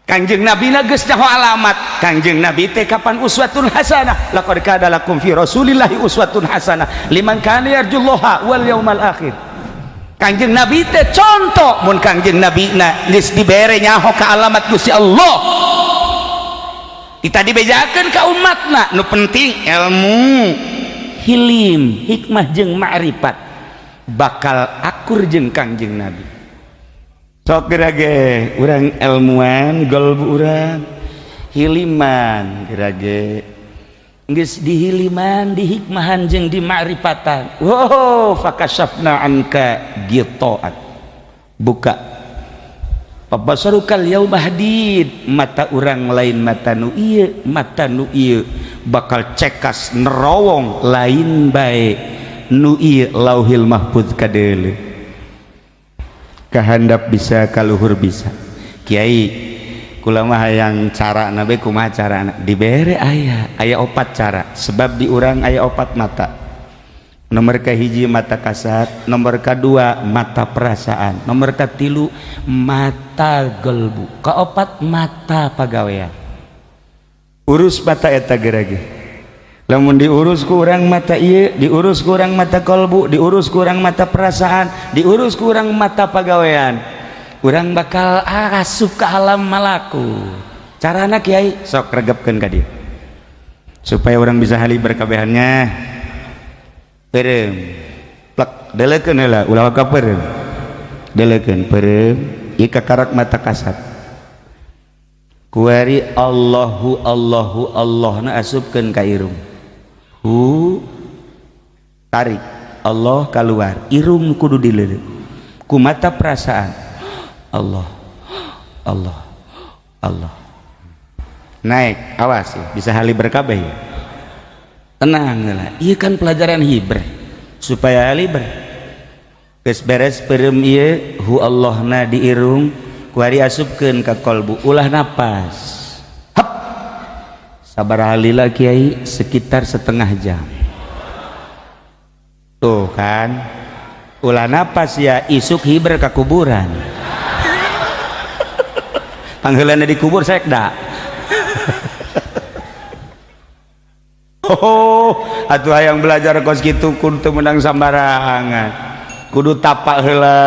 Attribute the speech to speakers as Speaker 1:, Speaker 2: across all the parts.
Speaker 1: Kangjeng Nabi na geus nyaho alamat. Kangjeng Nabi teh kapan uswatun hasanah, laqad kana lakum fi rasulillahi uswatun hasanah liman kana yarjullaha wal yaumal akhir. Kangjeng Nabi teh contoh, mun Kangjeng Nabi na geus dibere nyaho ka alamat Gusti Allah, kita dibejakeun ka umatna. Nu penting ilmu, hilim, hikmah jeung ma'rifat, bakal akur jeung Kangjeng Nabi. Sok geura ge urang ilmuan golbu, urang hiliman geura ge, geus dihiliman, dihikmahan jeung dimakrifatan. Wow, fakashafna anka ghita'ak, buka, fabasarukal yauma hadid. Mata urang lain mata nu ieu, mata nu ieu bakal cekas nerowong, lain bae nu ieu Lauhil Mahfuz kadeuleu, kahandap bisa, kaluhur bisa. Kiai, kula mah hayang cara nabe, kumaha carana? Dibere aya aya opat cara, sebab di urang aya opat mata. Nomor kahiji mata kasat, nomor kedua mata perasaan, nomor katilu mata gelbu, keopat mata pagawean. Urus mata eta geura ge. Lamun diurus ku urang mata ieu, diurus ku urang mata kolbu, diurus ku urang mata perasaan, diurus ku urang mata pagawean, urang bakal asup ke alam malakut. Carana, Kiai? Sok regepkeun ka dia supaya orang bisa haliber kabehannya. Peureum plek, delekeun heula, ulah ka peureum, delekeun peureum ieu kakarak mata kasat. Kuari Allahu Allahu Allah na asupkeun ka irung, hu, tarik Allah keluar, irung kudu dileuleut ku mata perasaan. Allah Allah Allah naik, awas ya, bisa haliber kabeh ya. Tenang lah, iya kan pelajaran hiber supaya haliber. Geus beres peureum ieu, hu Allahna di irung, kuari asupkeun ka kolbu, ulah napas. Hap, sabar lila, Kiai? Sekitar setengah jam tuh kan. Ulah napas ya, isuk hiber ka kuburan, pangheulana dikubur sekda. Oh, atuh hayang belajar kos kitu kudu teu meunang sambarangan, kudu tapak heula,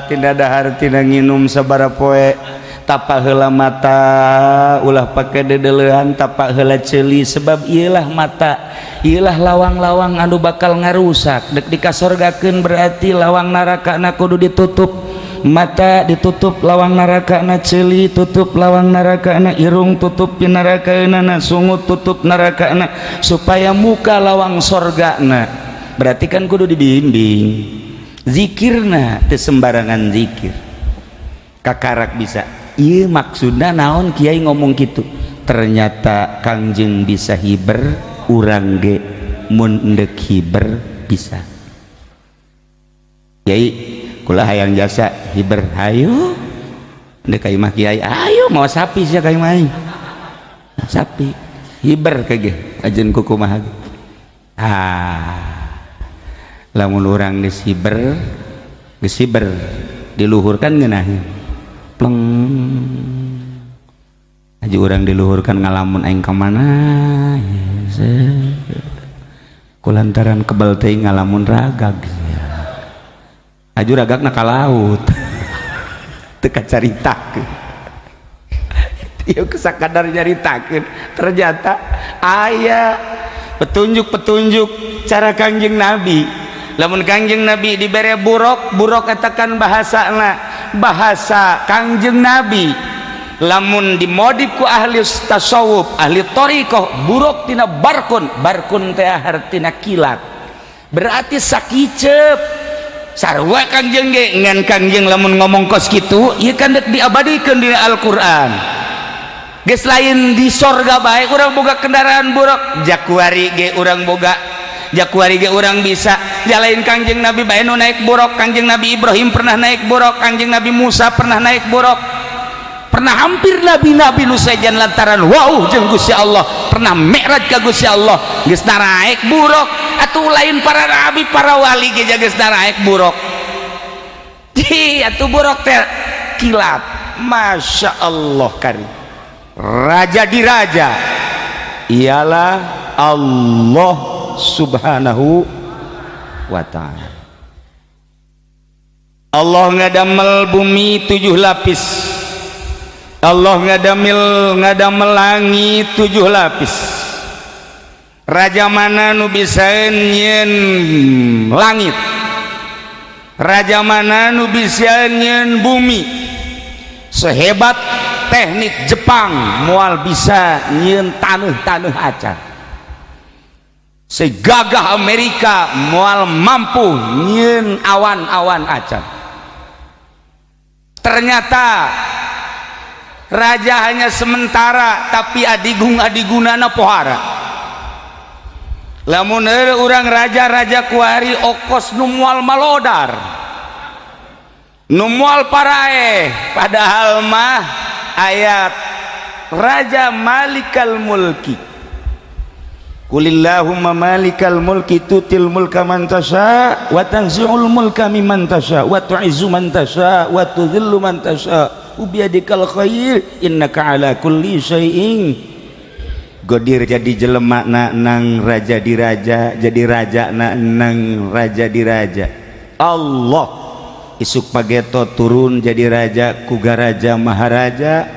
Speaker 1: tina dahar tina nginum sabaraha poe. Tapak heula mata, ulah pake dedeleuhan, tapak heula ceuli, sebab ieulah mata, ieulah lawang-lawang anu bakal ngarusak. Dek dikasorgakeun berarti lawang neraka na kudu ditutup. Mata ditutup lawang neraka na, ceuli tutup lawang neraka na, irung tutup neraka na, sungut tutup neraka na, supaya muka lawang sorga na. Berarti kan kudu dibimbing zikirna, teu sembarangan zikir kakarak bisa. Iya, maksudna naon Kiai ngomong gitu? Ternyata Kangjeng bisa hiber, urang ge mun endek hiber bisa. Kiai, kula hayang jasa hiber, hayu ndek ka imah Kiai, ayo. Mau sapi sia ka imah aing, sapi hiber kege ajeun kukumaha. Ah, lamun urang geus hiber, geus hiber, diluhurkan ngeunaheun pleng aja. Urang diluhurkan ngalamun, aing ka mana? Kulantaran kebal teuing ngalamun ragag aju, ragagna ka laut, teu kacaritakeun. Ieu sakadar nyaritakeun, ternyata aya petunjuk-petunjuk cara Kangjeng Nabi. Lamun Kangjeng Nabi dibere buruk, buruk katakan bahasana, bahasa Kangjeng Nabi lamun dimodif ku ahli tasawuf, ahli thariqah, buruk tina barkun. Barkun teh hartina kilat, berarti sakicep sarua Kangjeng ge. Ngan Kangjeng lamun ngomong kos kitu ieu kan dek diabadikeun di Al-Qur'an. Geus lain di sorga bae urang boga kendaraan buruk, jakuari ge urang boga, jakuari ge urang bisa jalain. Kangjeng Nabi bae nu naik buruk, Kangjeng Nabi Ibrahim pernah naik buruk, Kangjeng Nabi Musa pernah naik buruk, pernah hampir nabi-nabi nu sejen lantaran wow jeung Gusti Allah, pernah mi'raj ka Gusti Allah, geus naraek buruk. Atuh lain para nabi, para wali ge geus naraek buruk. Ji, atuh buruk teh kilat. Masya Allah kari raja di raja ialah Allah Subhanahu wa ta'ala. Allah ngadamel bumi 7 lapis, Allah ngadamel langit 7 lapis. Raja mana nu bisa nyieun langit, raja mana nu bisa nyieun bumi? Sehebat teknik Jepang moal bisa nyieun taneuh-taneuh acan, segagah Amerika moal mampu nyieun awan-awan acan. Ternyata raja hanya sementara, tapi adigung adigunana pohara. Lamun urang raja-raja kuari okos nu moal malodar, nu moal paraeh, padahal mah ayat raja malikal mulki. Qulillahumma malikal mulki tutil mulka man tasha wa tanzi'ul mulka mimman tasha wa tu'izzu man tasha wa tudhillu man tasha biyadikal khair innaka ala kulli syai'in qadir. Jadi jelema na nang raja di raja, jadi raja na nang raja di raja Allah. Isuk pageto turun jadi raja kuga raja maharaja,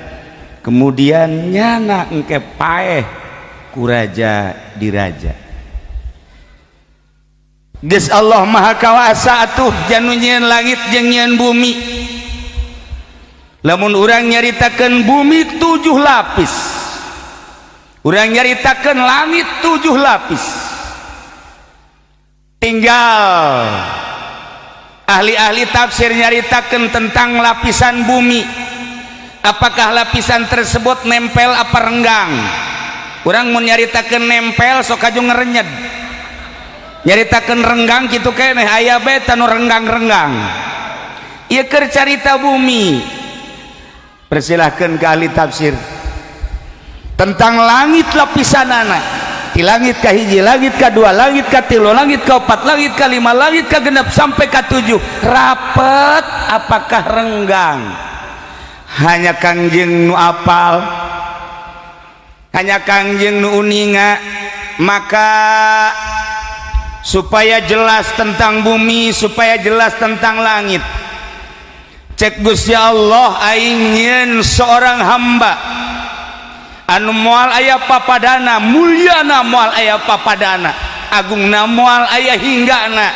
Speaker 1: kemudian nyana engke paeh ku raja di raja. Geus Allah Maha Kawasa atuh janu nyieun langit jeung nyieun bumi. Lamun urang nyaritakeun bumi 7 lapis, urang nyaritakeun langit 7 lapis, tinggal ahli-ahli tafsir nyaritakeun tentang lapisan bumi, apakah lapisan tersebut nempel apa renggang. Urang mun nyaritakeun nempel sok kaju ngerenyed, nyaritakeun renggang kitu keneh aya bae tanu renggang-renggang. Ieu keur carita bumi, persilahkan ke ahli tafsir. Tentang langit lapisanana, di langit ka hiji, langit ka dua, langit ka tilu, langit ka opat, langit ka lima, langit ka genep sampai ka tujuh, rapet apakah renggang? Hanya Kangjeng nu apal, hanya Kangjeng nu uninga. Maka supaya jelas tentang bumi, supaya jelas tentang langit, cek Gusti Allah, aing nyieun seorang hamba anu moal aya papadana, mulyana moal aya papadana, agungna moal aya hinggana,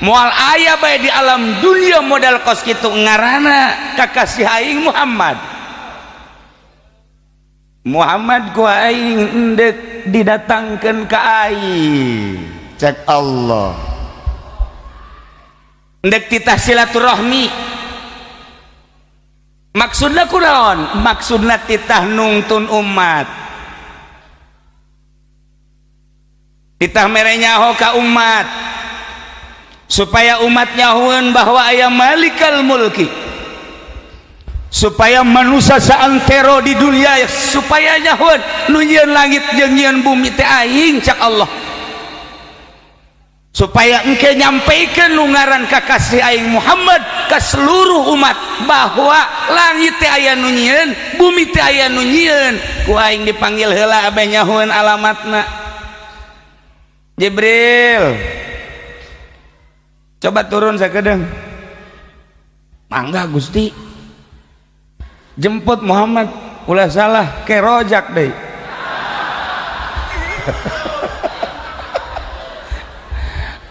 Speaker 1: moal aya bae di alam dunia modal kos kitu, ngaranna kakasih aing Muhammad. Muhammad ku aing endek didatangkeun ka aing, cek Allah, endek titah silaturahmi. Maksudna kunaon? Maksudna titah nungtun umat, titah mere nyaho ka umat supaya umat nyahueun bahwa aya malikal mulki, supaya manusia saantero di dunia supaya nyahueun nu nyieun langit jeung nyieun bumi teh aing, cak Allah, supaya engke nyampaikan nu ngaran kakasih aing Muhammad ke seluruh umat bahwa langit teh aya nu nyieun, bumi teh aya nu nyieun. Ku aing dipanggil heula abe nyahueun alamatna. Jibril, coba turun sakedeung. Mangga Gusti. Jemput Muhammad, ulah salah kerojak deui.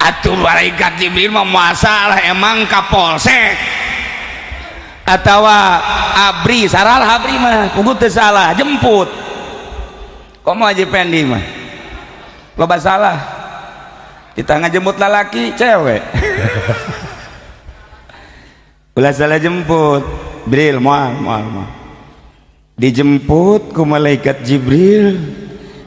Speaker 1: Atuh malaikat Jibril mah masalah emang kapolsek atawa abri, salah abri mah puguh teu salah jemput. Komo Haji Pendi mah loba salah, kita ngajemput lalaki cewek. Ulah salah jemput Bril, moal moal moal. Dijemput ku malaikat Jibril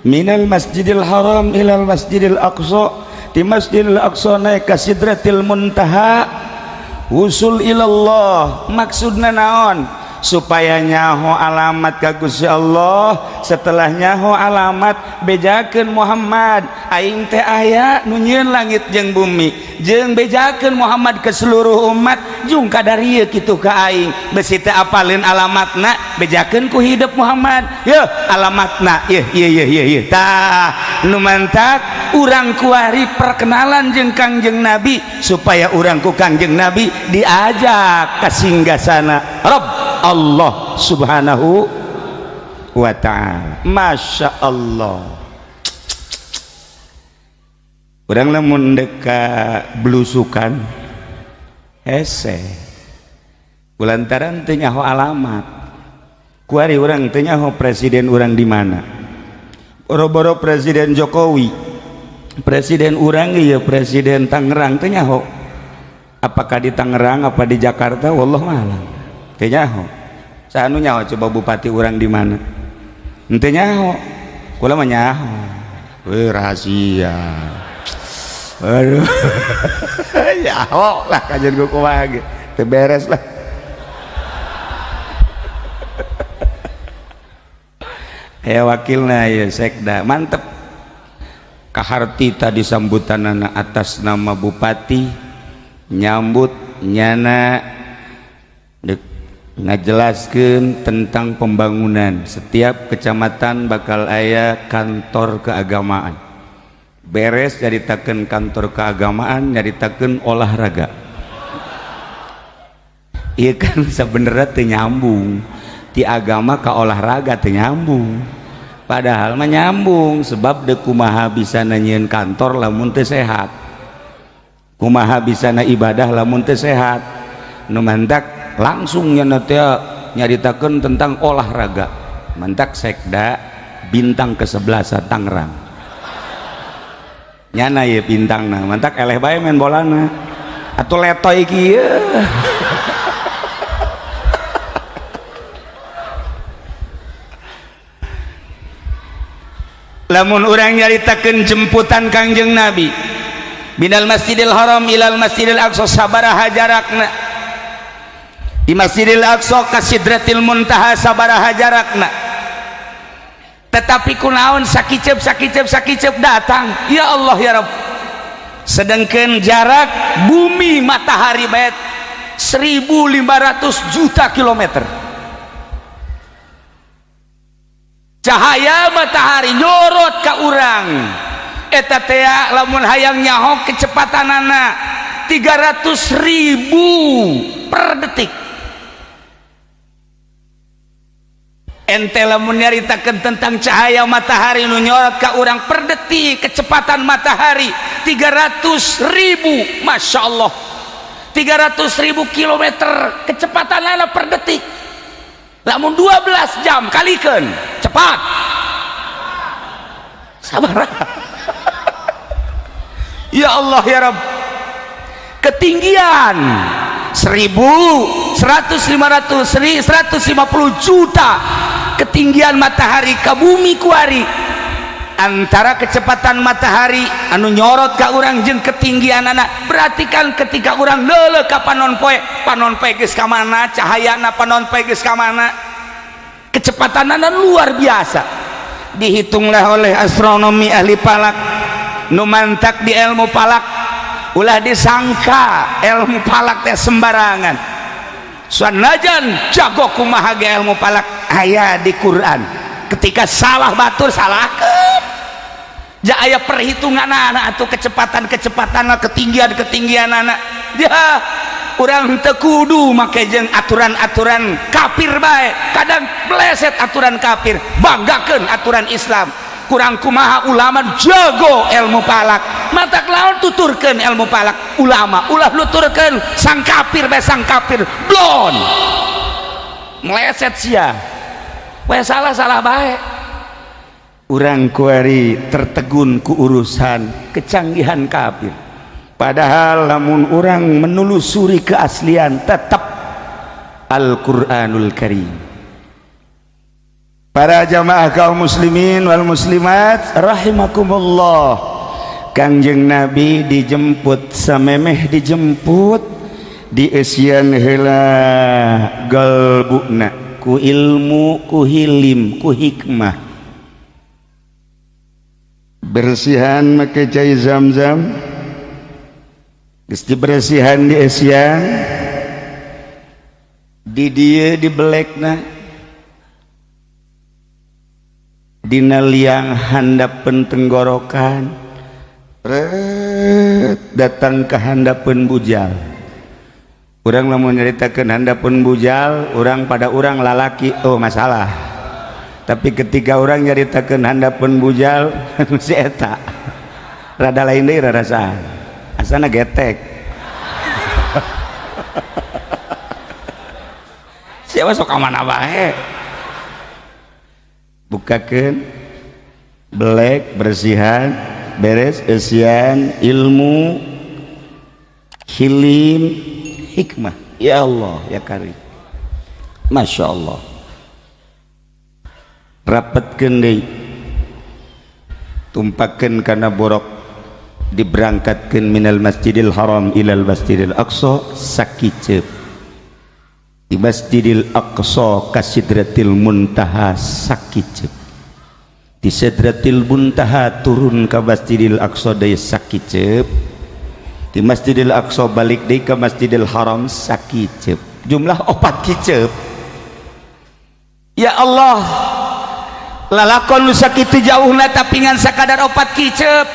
Speaker 1: minal Masjidil Haram ilal Masjidil Aqsa, di Masjidil Aqsa naik ka Sidratil Muntaha, usul ilallah. Maksudna naon? Supaya nyaho alamat ka Gusti Allah. Setelah nyaho alamat, bejakeun Muhammad, aing teh aya nu nyieun langit jeung bumi, jeung bejakeun Muhammad ke seluruh umat, jung kadarieu kitu ka aing. Besi teh apaleun alamatna, bejakeun ku hidup Muhammad. Yeuh alamatna, yeuh yeuh yeuh yeuh yeuh. Tah nu mantak urang kuari perkenalan jeung Kangjeng Nabi supaya urang ku Kangjeng Nabi diajak ka singgasana Rabb Allah Subhanahu wa ta'ala. Masya Allah, urang lamun dek ka blusukan hese kulantaran teu nyaho alamat. Kuari urang teu nyaho presiden urang di mana. Boro-boro Presiden Jokowi, presiden urang ieu Presiden Tangerang teu nyaho apakah di Tangerang apa di Jakarta, wallahu a'lam, teu nyaho. Saha nu nyaho coba bupati urang di mana? Henteu nyaho. Kula mah nyaho. Weh, rahasia. Aduh, nyaho lah kajian ku kumaha ge teu beres lah. Aya wakilna ya sekda mantep kaharti tadi sambutanana atas nama bupati nyambut nyana dek ngajelaskeun tentang pembangunan setiap kecamatan bakal aya kantor keagamaan. Beres nyaritakeun kantor keagamaan, nyaritakeun olahraga. Iya kan sebenarnya teu nyambung ti agama ke olahraga, teu nyambung. Padahal mah nyambung, sebab deuk kumaha bisa nyieun kantor lamun teu sehat, kumaha bisa na ibadah lamun teu sehat. Nu mantak langsung nya teh nyaritakeun tentang olahraga. Mantak sekda bintang ke-11 Tangerang nyana ye bintangna, mantak eleh bae main bolana atuh letoy kieu. Lamun urang nyaritakeun jemputan Kangjeng Nabi minal Masjidil Haram ilal Masjidil Aqsa sabaraha jarakna, di Masjidil Aqsa ka Sidratil Muntaha sabaraha jarakna, tetapi kunaon sakiceup sakiceup sakiceup datang, ya Allah ya Rabb. Sedangkan jarak bumi matahari bae 1500 juta kilometer, cahaya matahari nyorot ka urang eta teh lamun hayang nyaho kecepatanana 300.000 per detik. Ente lamun nyaritakeun tentang cahaya matahari nu nyorot ka urang per detik kecepatan matahari 300.000, Masya Allah, 300.000 kilometer kecepatanana per detik. Lamun 12 jam kalikeun cepat sabar. Ya Allah ya Rabb, ketinggian 1.100 500 150 juta ketinggian matahari ke bumi kuari, antara kecepatan matahari anu nyorot ka urang jeung ketinggian anak. Berarti kan ketika urang leuleuh ka panon poe, panon poe geus ka mana cahayana, panon poe geus ka mana kecepatanana luar biasa. Dihitunglah oleh astronomi ahli falak nu mantak di ilmu falak, ulah disangka ilmu falak teh sembarangan. Sanajan jago kumaha ge ilmu falak aya di Quran, ketika salah batur salahkeun. Ja aya perhitungan anak atau kecepatan-kecepatan, ketinggian-ketinggian anak. Ya urang teu kudu make jeung aturan-aturan kafir bae, kadang meleset aturan kafir, banggakeun aturan Islam. Kurang kumaha ulama jago ilmu falak, matak lawan tuturkeun ilmu falak ulama, ulah nuturkeun sang kafir bae, sang kafir blon meleset sia we, salah-salah bae. Urang kuari tertegun ku urusan kecanggihan kafir, padahal lamun urang menelusuri keaslian tetap Al-Qur'anul Karim. Para jamaah kaum muslimin wal muslimat rahimakumullah, Kangjeng Nabi dijemput samemeh dijemput dieusian heula galbuna ku ilmu, ku hilim, ku hikmah. Bersihan make cai zam-zam, geus dibersihan di Asia, di dieu dibelekna dina liang handapeun tenggorokan, ret datang ke handapeun bujal. Urang lamun nyaritakeun handapeun bujal, urang pada urang lalaki, oh masalah. Tapi ketika orang nyaritakeun handapeun bujal, si eta rada lain deui rarasaan, asana getek. Siapa sok ka mana bae. Bukakeun belek, bersihan, beres, eusian ilmu, hilim, hikmah. Ya Allah ya Karim, Masya Allah. Rapetkeun deui, tumpakkeun kana borok, diberangkatkeun minal Masjidil Haram ilal Masjidil Aqsa sakiceup, di Masjidil Aqsa ka Sidratil Muntaha sakiceup, di Sidratil Muntaha turun ka Masjidil Aqsa deui sakiceup, di Masjidil Aqsa balik deui ka Masjidil Haram sakiceup, jumlah 4 kiceup. Ya Allah, lalakon nu sakitu jauhna tapi ngan sakadar 4 kiceup,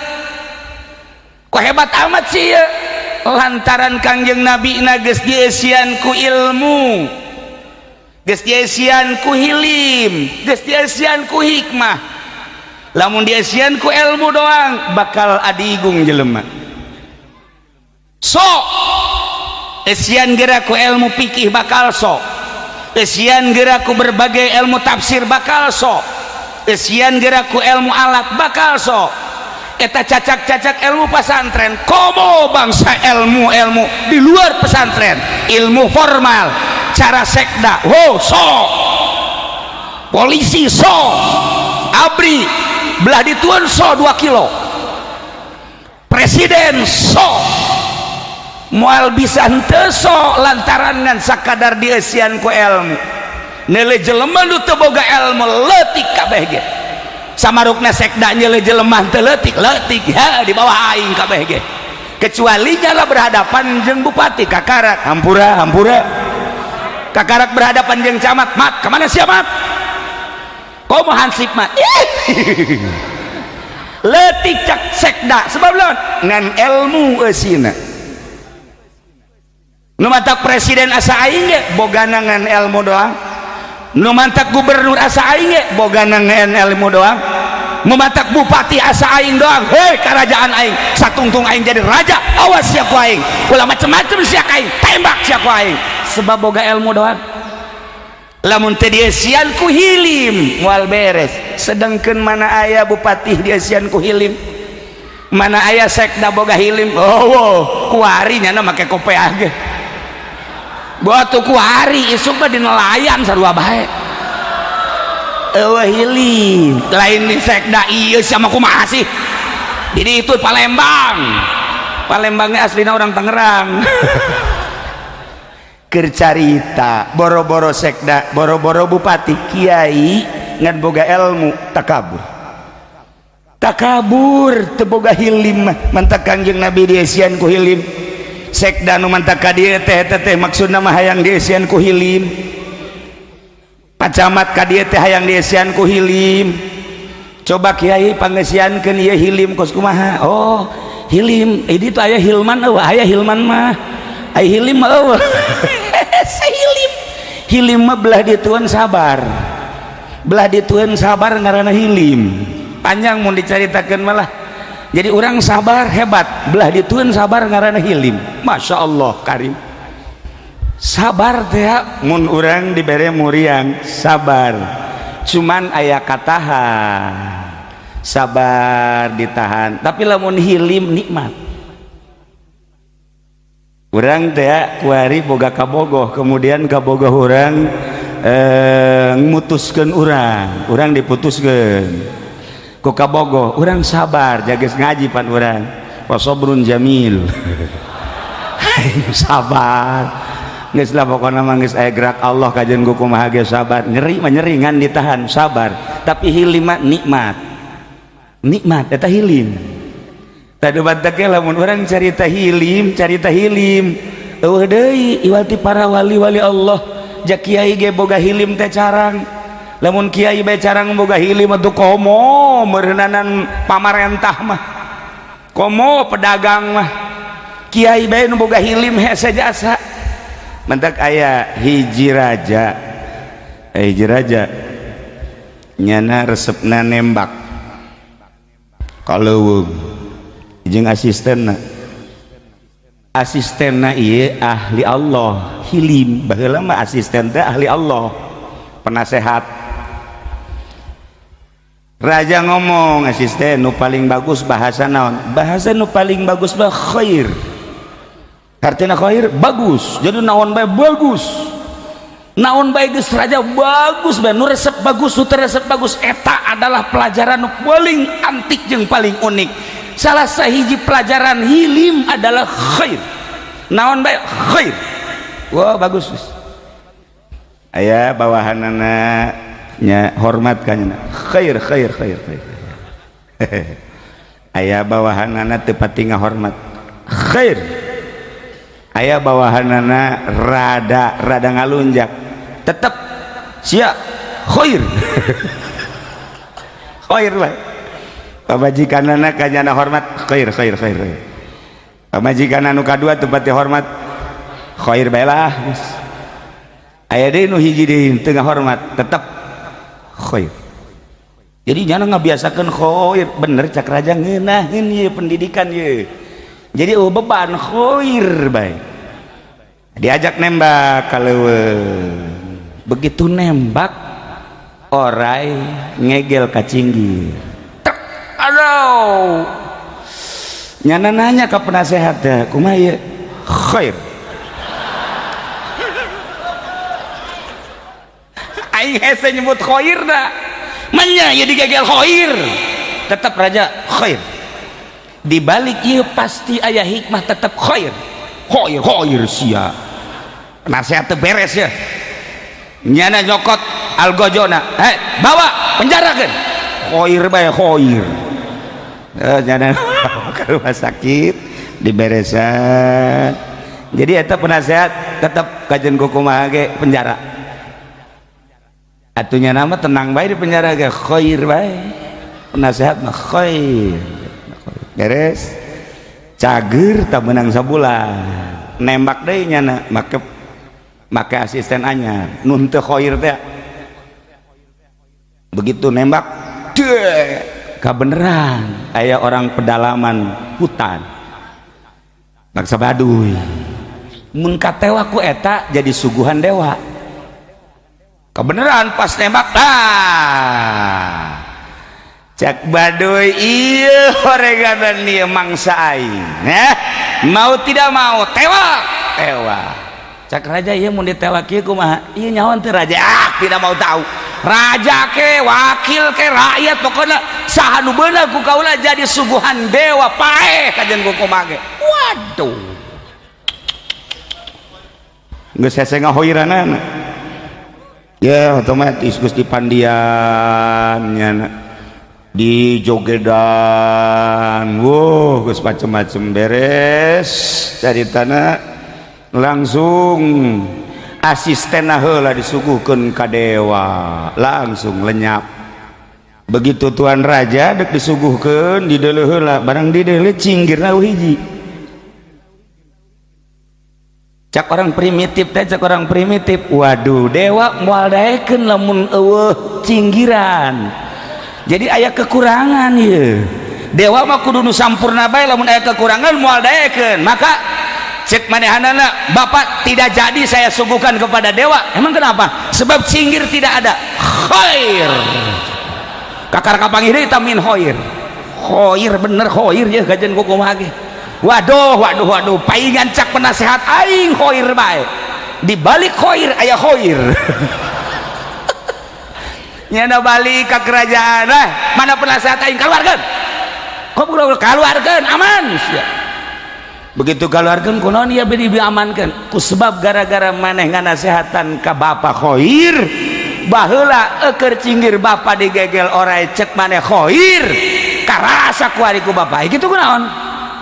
Speaker 1: kok hebat amat sih ya. Lantaran Kangjeng Nabi na geus dieusian ku ilmu, geus dieusian ku hilim, geus dieusian ku hikmah. Lamun dieusian ku ilmu doang bakal adigung jelema. Sok eusian geura ku ilmu fikih bakal sok, eusian geura ku berbagai ilmu tafsir bakal sok, eusian geura ku ilmu alat bakal sok. Eta cacak-cacak ilmu pesantren, komo bangsa ilmu-ilmu di luar pesantren, ilmu formal, cara sekda, oh sok, polisi sok, abri belah dituan sok 2 kilo, presiden sok, moal bisa henteu sok lantaran ngan sakadar dieusian ku ilmu. Neuleuh jelema nu teu boga ilmu leutik kabeh ge. Samarukna sekda nyeuleuh jelema teu leutik, leutik ya di bawah aing kabeh ge. Kecuali nyala berhadapan jeung bupati kakarak, hampura hampura. Kakarak berhadapan jeung camat, mat kemana sia mat? Komo hansip mat. Leutik cak sekda sebab lawan ngan ilmu eusina. Nu matak presiden asa aing ge bogana ngan ilmu doang. Nu mantak gubernur asa aing ge bogana ngan ilmu doang. Nu matak bupati asa aing doang, hei kerajaan aing satungtung aing jadi raja, awas sia ku aing, ulah macem-macem sia ka aing, tembak sia ku aing, sebab boga ilmu doang. Lamun teu dieusian ku hilim moal beres. Sedangkeun mana aya bupati dieusian ku hilim, mana aya sekda boga hilim, oh wow, kuari nyana make kopeah ge. Batu kuari isuk mah di nelayan sarua bae. Eueuh hilim, lain di sekda ieu sama kumaha sih? Jadi itu Palembang. Palembangnya aslina orang Tangerang. Keur carita boro-boro sekda, boro-boro bupati, kiai ngan boga ilmu takabur. Takabur teu boga hilim mah, mantak Kangjeng Nabi dieusian ku hilim. Sekda nu mantak ka dieu teh eta teh maksudna mah hayang dieusian ku hilim. Pak Camat ka dieu teh hayang dieusian ku hilim. Coba kiai pangeusiankeun ieu hilim kos kumaha? Oh, hilim. Ini tuh aya hilman eueuh, aya hilman mah. Aya hilim mah eueuh. Hilim. Hilim mah belah dituan sabar. Belah dituan sabar ngaranna hilim. Panjang mun dicaritakeun malah. Jadi orang sabar hebat, belah dituan sabar ngaranna hilim. Masya Allah Karim. Sabar teh mun urang dibere muriang sabar. Cuman aya katahan. Sabar ditahan, tapi lamun hilim nikmat. Urang teh kuari boga kabogoh, kemudian kabogoh urang mutuskeun urang, urang diputuskeun ku kabogoh, urang sabar jages ngaji pan urang. Wasobrun jamil. Sabar. Geus lah pokona mah geus aya gerak Allah kajian ku kumaha ge sabar. Nyeri mah nyeri ngan ditahan sabar, tapi hilim mah nikmat. Nikmat eta hilim. Tadi batak lamun urang carita hilim, carita hilim. Eueuh deui iwal ti para wali-wali Allah. Ja kiai ge boga hilim teh carang. Lamun kiai bae carang boga hilim atuh komo meureunanan pamarentah mah. Komo pedagang mah. Kiai bae nu boga hilim hese jasa. Mentak aya hiji raja. Hiji raja nyana resepna nembak. Kaleuweung jeung asistenna. Asistenna ieu ahli Allah, hilim. Baheula mah asisten teh ahli Allah, penasehat. Raja ngomong, asisten nu paling bagus bahasa naon? Bahasa nu paling bagus mah khair. Artinya khair bagus. Jadi naon bae bagus. Naon bae geus raja bagus bae, nu resep bagus, nu teu resep bagus, eta adalah pelajaran nu paling antik jeung paling unik. Salah sahiji pelajaran hilim adalah khair. Naon bae khair. Wah, bagus. Aya bawahanana nya hormat ka nya. Khair khair khair khair. Aya bawahanana teu pati ngahormat. Khair. Aya bawahanana rada rada ngalunjak. Tetep sia khair. Khair bae. Pamajikanana ka nyana hormat khair khair khair khair. Pamajikan anu kadua teu pati hormat khair bae lah. Aya deui nu hiji deui teu ngahormat tetep khair. Jadi jangan ngabiasakeun khair, bener cak raja ngeunaheun ieu pendidikan ieu. Jadi oh beban khair bae. Diajak nembak kaleuweung. Begitu nembak orai ngegel ka cinggir. Tek, aduh. Nyana nanya ke penasehat teh, kumaha ieu? Khair. Aing hese nyebut khair da. Manya ieu digegel khair. Tetap raja khair. Di balik ieu pasti aya hikmah, tetap khair. Khair khair sia. Penasehat teu beres ya. Nyana nyokot algojona, hei bawa penjarakeun. Khair bae khair. Nyana ke rumah sakit diberesan. Jadi eta penasehat tetap kajen kumaha ge penjara. Atunya nama tenang bae di penjara ge khair bae. Penasehat mah khair. Beres. Cager tak menang sabulan. Nembak deui nyana make make asisten anyar nun teu khair teh. Begitu nembak deh kabeneran aya orang pedalaman hutan bangsa Baduy. Mun katewa ku eta jadi suguhan dewa. Kebeneran pas nembak ah cak Baduy ieu horeganan ieu mangsa aing, mau tidak mau tewak tewak. Cak raja ieu mun ditewak ieu kumaha? Ieu nyawan teu raja? Ah tidak mau tahu. Raja ke wakil ke rakyat pokoknya saha nu beunang ku kaula jadi suguhan dewa paeh kajen ku kumaha ge. Waduh. Geus hese ngahoiranana. Ya otomatis geus dipandian nyana. Di jogedan. Wuh, geus macem-macem beres caritana. Langsung asisten heula disuguhkeun ka dewa, langsung lenyap. Begitu tuan raja dek disuguhkeun dideuleu heula, barang dideuleu cinggirna hiji. Cak orang primitif teh, cak orang primitif, waduh dewa moal daekeun lamun eueuh cinggiran. Jadi aya kekurangan ieu. Dewa mah kudu nu sampurna bae, lamun aya kekurangan moal daekeun. Maka cek manehanana, bapak tidak jadi saya suguhkan kepada dewa. Emang kenapa? Sebab cinggir tidak ada. Khair. Kakar kapanggih deui tamin khair. Khair bener khair ya kajen kumaha ge. Waduh waduh waduh paingan cak penasehat aing khair bae. Di balik khair aya khair. Nyana balik ke kerajaan, mana penasehat aing keluarkeun. Kok keluarkeun aman sia. Begitu keluarkan kunaon ieu beri diamankeun ku sebab gara-gara maneh nganasehatan ka bapa khair. Baheula eukeur cinggir bapa digegel orai cek maneh khair. Karasa ku ari ku bapak kitu kunaon?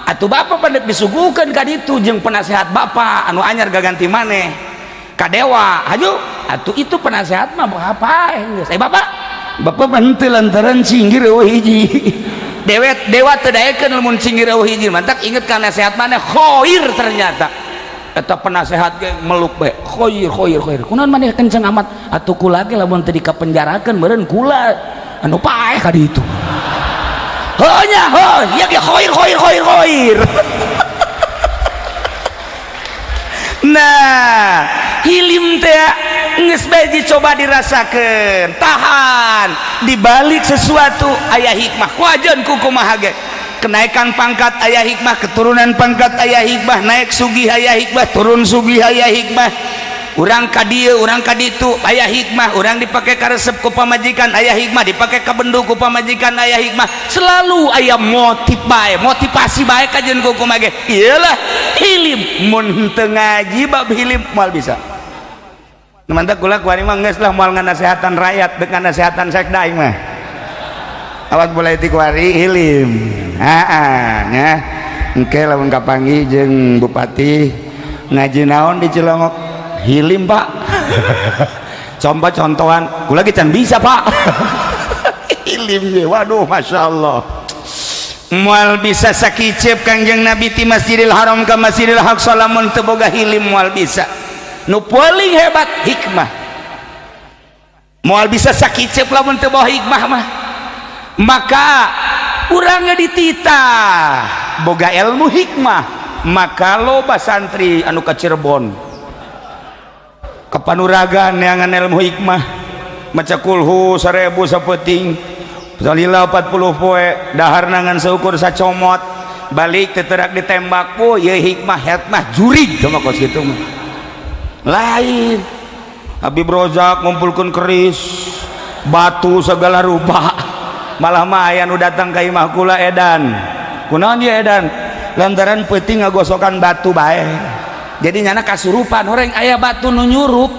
Speaker 1: Atuh bapak pandek disuguhkeun ka ditu jeung penasehat bapak anu anyar gaganti maneh. Ka dewa, haju. Atuh itu penasehat mah apa geus. Eh bapak, bapak mah henteu lantaran cinggir eueuh hiji. Dewet dewa teu daekeun lamun cinggir eueuh hiji. Mantak inget ka nasehat maneh khair ternyata. Eta penasehat ge meluk bae. Khair khair khair. Kunaon maneh kenceng amat? Atuh kula ge lamun teu dikapenjarakeun meureun kula anu paeh ka ditu. Heuh nya, heuh, ieu ge khair khair khair khair. Nah, hilim teh geus bae dicoba dirasakeun, tahan. Di balik sesuatu aya hikmah. Kuajeun ku kumaha ge. Kenaikan pangkat aya hikmah, keturunan pangkat aya hikmah, naik sugih aya hikmah, turun sugih aya hikmah. Urang ka dieu, urang ka ditu aya hikmah, urang dipake karesep ku pamajikan aya hikmah, dipake kabendu ku pamajikan aya hikmah. Selalu aya motif bae, motivasi bae kajeun ku kumaha ge. Iyalah hilim mun henteu ngaji bab hilim moal bisa. Mantap kula kuari mah geus lah moal nganasehatan rakyat deuk nganasehatan sekda aing mah. Awak mulai ti kuari hilim. Heeh nya. Engke lamun kapanggih jeung bupati ngaji naon di Cilongok? Hilim pak. Coba contohan kula ge can bisa pak. Hilim ge waduh Masya Allah. Moal bisa sakiceup Kangjeng Nabi ti Masjidil Haram ka Masjidil Aqsa lamun teu boga hilim moal bisa. Nu paling hebat hikmah. Moal bisa sakiceup lamun teu boga hikmah mah. Maka urang dititah boga ilmu hikmah, maka loba santri anu ka Cirebon kepanuragan neangan ilmu hikmah, maca kulhu 1000 sapeuting, salila 40 poe, dahar nangan seukur sacomot, balik teterak ditembak, oh ieu hikmah hikmah jurig sama kos kitu mah. Lain Habib Rozak ngumpulkeun keris, batu segala rupa, malah mah aya nu datang ka imah kula edan. Kunaon ieu edan? Lantaran peuting ngagosokan batu bae. Jadi nyana kasurupan orang aya batu nu nyurup,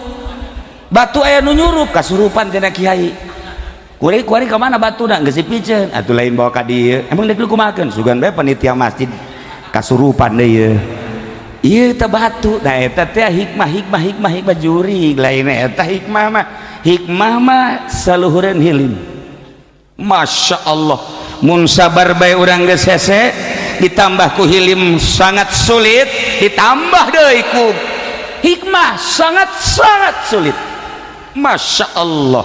Speaker 1: batu aya nu nyurup kasurupan cenah kiai. Kuari kuari ka mana batuna geus dipiceun atuh lain bawa ka dieu. Emang deuk kumahakeun? Sugan bae panitia masjid kasurupan deui ieu. Ieu teh batu. Nah eta teh hikmah hikmah hikmah hikmah jurig lain eta hikmah mah. Hikmah mah saluhureun hilim. Masya Allah. Mun sabar bae urang geus hese ditambah ku hilim sangat sulit, ditambah deui ku hikmah sangat-sangat sulit. Masya Allah.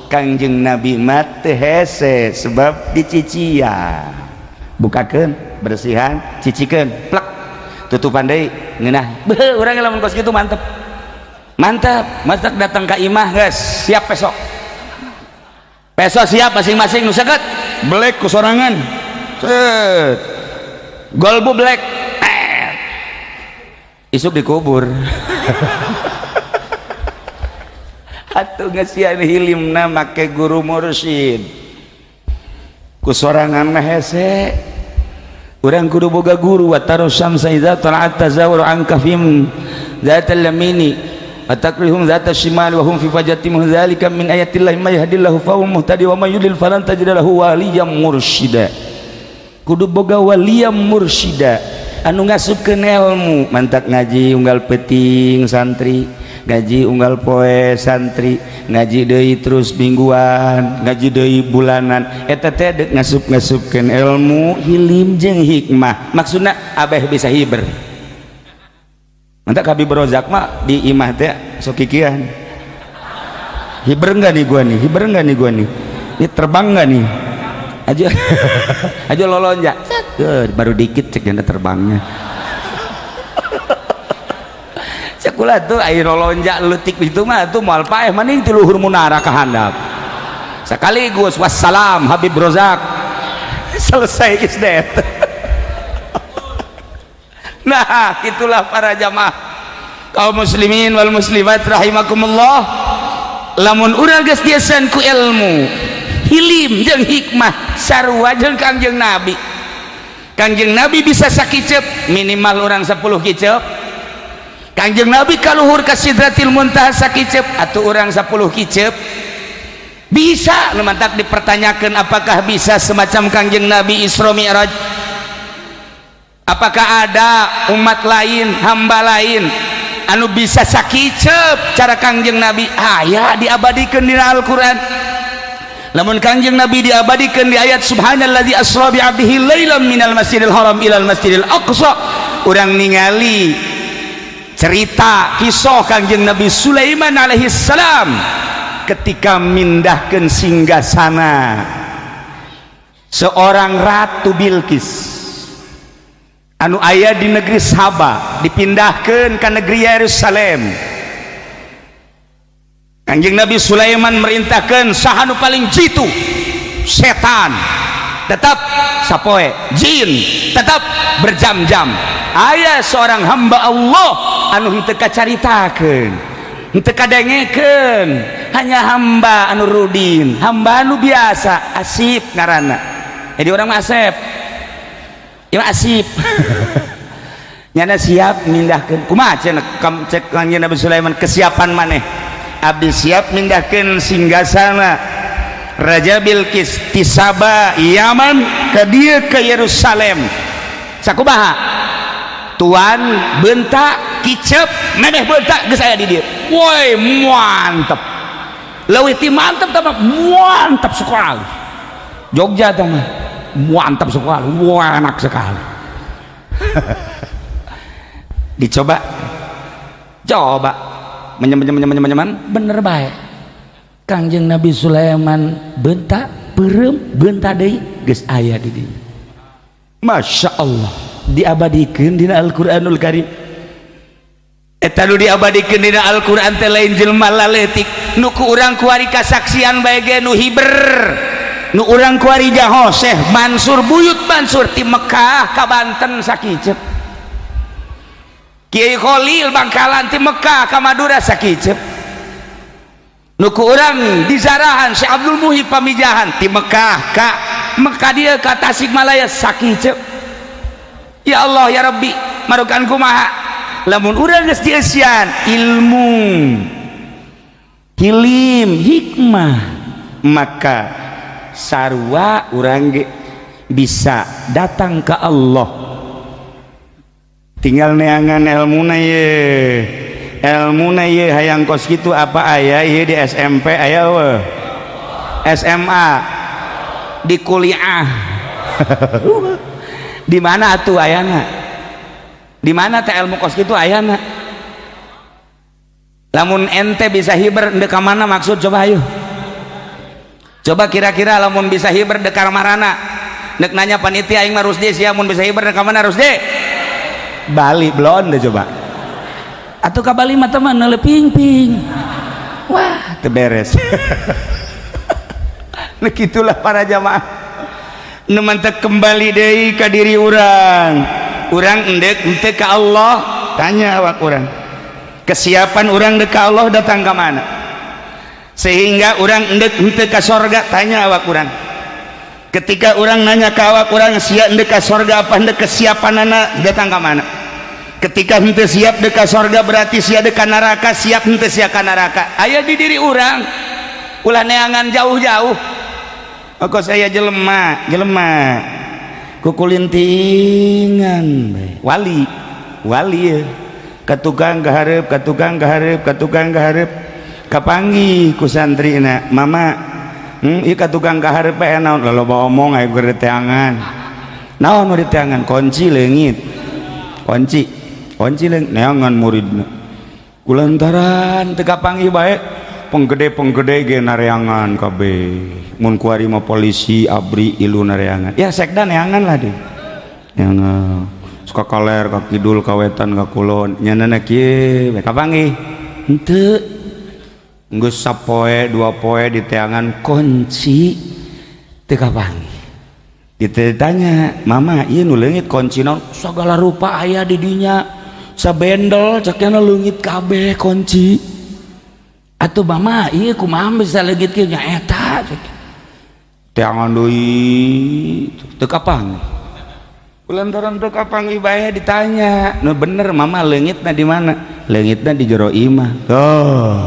Speaker 1: Kangjeng Nabi mah teu hese sebab dicician. Bukakeun, bersihan, cicikeun, plek. Tutupan deui ngeunah. Beuh urang lamun kos kitu mantep. Mantep, masak datang ka imah geus, siap besok. Besok siap masing-masing nu seket, belek ku sorangan. Set. Golbu black isuk dikubur. Atuh ngesian hilimna make guru mursyid ku sorangan mah hese. Urang kudu boga guru. Wa taru syamsa idza tala'at tazawwaru an kafim dzatal yamini wa takrihum dzata shimal wa hum fi fajatin dzalika min ayatillahi may yahdillahu fa huwa muhtadi wa may yudlil falan tajid lahu waliyyan mursyida. Kudu boga waliyam mursyida anu ngasupkeun ilmu. Mantak ngaji unggal peuting santri, ngaji unggal poe santri, ngaji deui terus mingguan, ngaji deui bulanan, eta teh deuk ngasup-ngasupkeun ilmu hilim jeung hikmah. Maksudna abeh bisa hiber. Mantak Habib Rozak mah di imah teh sok kikian. Hiber enggak nih gua nih? Hiber enggak nih gua nih? Ini terbang enggak nih? Aja aja lolonjak baru dikit cek janda terbangnya. Cek kula tuh air lolonjak leutik itu mah tuh moal paeh maning ti luhur munara ka handap sekaligus wassalam Habib Rozak selesai geus det. Nah itulah para jamaah kaum muslimin wal muslimat rahimakumullah. Lamun urang geus diasan ku ilmu hilim jeung hikmah sarua jeung Kangjeng Nabi. Kangjeng Nabi bisa sakiceup minimal orang 10 kiceup. Kangjeng Nabi kaluhur ka Sidratil Muntaha sakiceup atuh urang 10 kiceup. Bisa nu mantak dipertanyakan, apakah bisa semacam Kangjeng Nabi Isra Mi'raj? Apakah ada umat lain, hamba lain anu bisa sakicep cara Kangjeng Nabi? Aya, diabadikan di Al-Quran. Lamun Kangjeng Nabi diabadikan di ayat "Subhanalladzi asra bi 'abdihi lailan minal masjidil haram ilal masjidil aqsa", urang ningali cerita kisah Kangjeng Nabi Sulaiman alaihi salam ketika mindahkan singgasana seorang Ratu Bilqis anu aya di negeri Saba, dipindahkan ke negeri Yerusalem. Kanjeng Nabi Sulaiman merintahkan saha nu paling jitu, setan tetap sapoe, jin tetap berjam-jam. Aya seorang hamba Allah anu henteu kacaritakeun, henteu kadengekeun, hanya hamba anu rudin, hamba anu biasa, Asip ngaranna. Jadi orang mah Asep, ieu mah Asip. Nyana siap mindahkeun. Kumaha cenah cek Kanjeng Nabi Sulaiman, kesiapan maneh? Abdi siap mindahkeun singgasana Raja Bilqis ti Saba, Yaman, ke dieu, ke Yerusalem. Sakumaha tuan bentak kicep, memeh bentak geus aya di dieu. Woi, mantep, leuwih ti mantep tah, mantap sekali. Jogja tah mah mantap sekali, wah, enak sekali. Dicoba coba, menyem menyem menyem menyem, bener baik. Kangjeng Nabi Sulaiman bentak peureum, bentak deui, geus aya di dieu. Masya Allah, diabadikeun dina Al-Qur'anul Karim. Eta nu diabadikeun dina Al-Qur'an teh lain jelema laletik nu ku urang kuari kasaksian bae ge, nu hiber, nu urang kuari jaho, Syekh Mansur, Buyut Mansur ti Mekah ka Banten sakicep, Kiai Khalil Bangkalan ti Mekah ka Madura sakicep, nu ku urang dizarahan Syekh Abdul Muhib Pamijahan ti Mekah ka Mekah dia ka Tasikmalaya sakicep. Ya Allah, ya Rabbi, marukan kumaha lamun urang geus dieusian ilmu, hilim, hikmah, maka sarua urang ge bisa datang ke Allah. Tinggal neangan ilmuna ye, ilmuna ye. Hayang kos kitu apa aya ye di SMP? Aya euweuh? SMA, di kuliah, di mana atuh ayana? Di mana teh ilmu kos kitu ayana? Lamun ente bisa hiber, ndek ka mana maksud? Coba, ayo coba, kira-kira lamun bisa hiber dek ka marana? Nek nanya panitia, aing mah Rusdi sia, mun bisa hiber dek ka mana, Rusdi? Bali belum deh. Coba atau ka Bali mah teman neule ping-ping, wah, teu beres. Nah, gitulah para jamaah. Nu mantek kembali deui ka diri urang. Urang endek henteu ka Allah? Tanya awak urang, kesiapan urang dek ka Allah datang ka mana? Sehingga urang endek henteu ka sorga? Tanya awak urang. Ketika urang nanya ka awak urang, sia endek ka sorga apa endek, kesiapanana datang ka mana? Ketika henteu siap dek ka sorga, berarti sia dek ka neraka. Siap henteu sia ka neraka? Aya di diri urang, ulah neangan jauh-jauh. Oh, saya jelema jelema kukulintingan bae. Wali wali ya ka tukang ka hareup, ka tukang ka hareup, ka tukang ka hareup, kapanggih ku santrina, "Mama, ieu ka tukang ka hareup bae naon?" "Loba omong aya keur teangan." "Naon nu diteangan?" "Kunci leungit, kunci, kunci leungit." Neangan muridna, kulantaran teu kapanggih bae. Penggede penggede ge nareangan kabeh. Mun kuari mah polisi, ABRI, ilu nareangan ya, sekda neangan lah deh, neangan suka kaler, ka kidul, ka wetan, ka kulon. Nyanana kieu we, kapanggih henteu. Geus sapoe dua poe diteangan kunci, teu kapanggih. Ditanya, "Mama, ieu nu leungit kunci naon?" "Sagala rupa aya di dinya, sabendel," ceknya, "leungit kabeh kunci." "Atuh Mama, ieu kumaha bisa leungit kieu?" "Nya eta cek." Teangan deui, teu kapanggih. Kulantaran teu kapanggih bae, ditanya, "Nu bener, Mama, leungitna di mana?" "Leungitna di jero imah." Oh,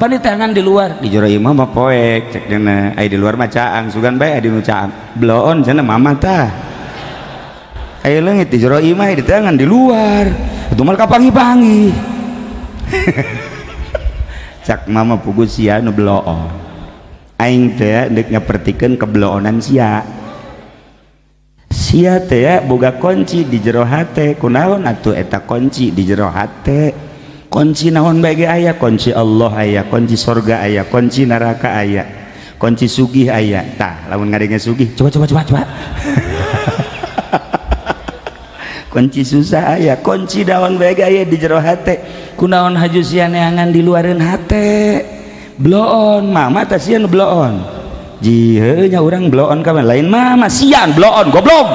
Speaker 1: Apa diteangan di luar? Di jero imah mah poek cek cenah. Ai di luar mah caang, sugan bae di nu caang. Bloon cenah mama tah. Ai leungit di jero imah diteangan di luar. Itu mah kapangi-pangi. Cak mama pugu sia nu bloon. Aing teh deuk nyapertikeun kebloonan sia. Sia teh boga kunci di jero hate. Kunaon atuh eta kunci di jero hate? Kunci naon bae ge aya, kunci Allah aya, kunci sorga aya, kunci neraka aya, kunci sugih aya. Tah, lamun ngadenge sugih, coba coba coba coba. Kunci susah aya, kunci naon bae ge aya di jero hate. Kunaon haju sia neangan di luareun hate? Bloon, mama tah sia nu bloon. Ji heuh nya urang bloon ka lain mama sia bloon goblok.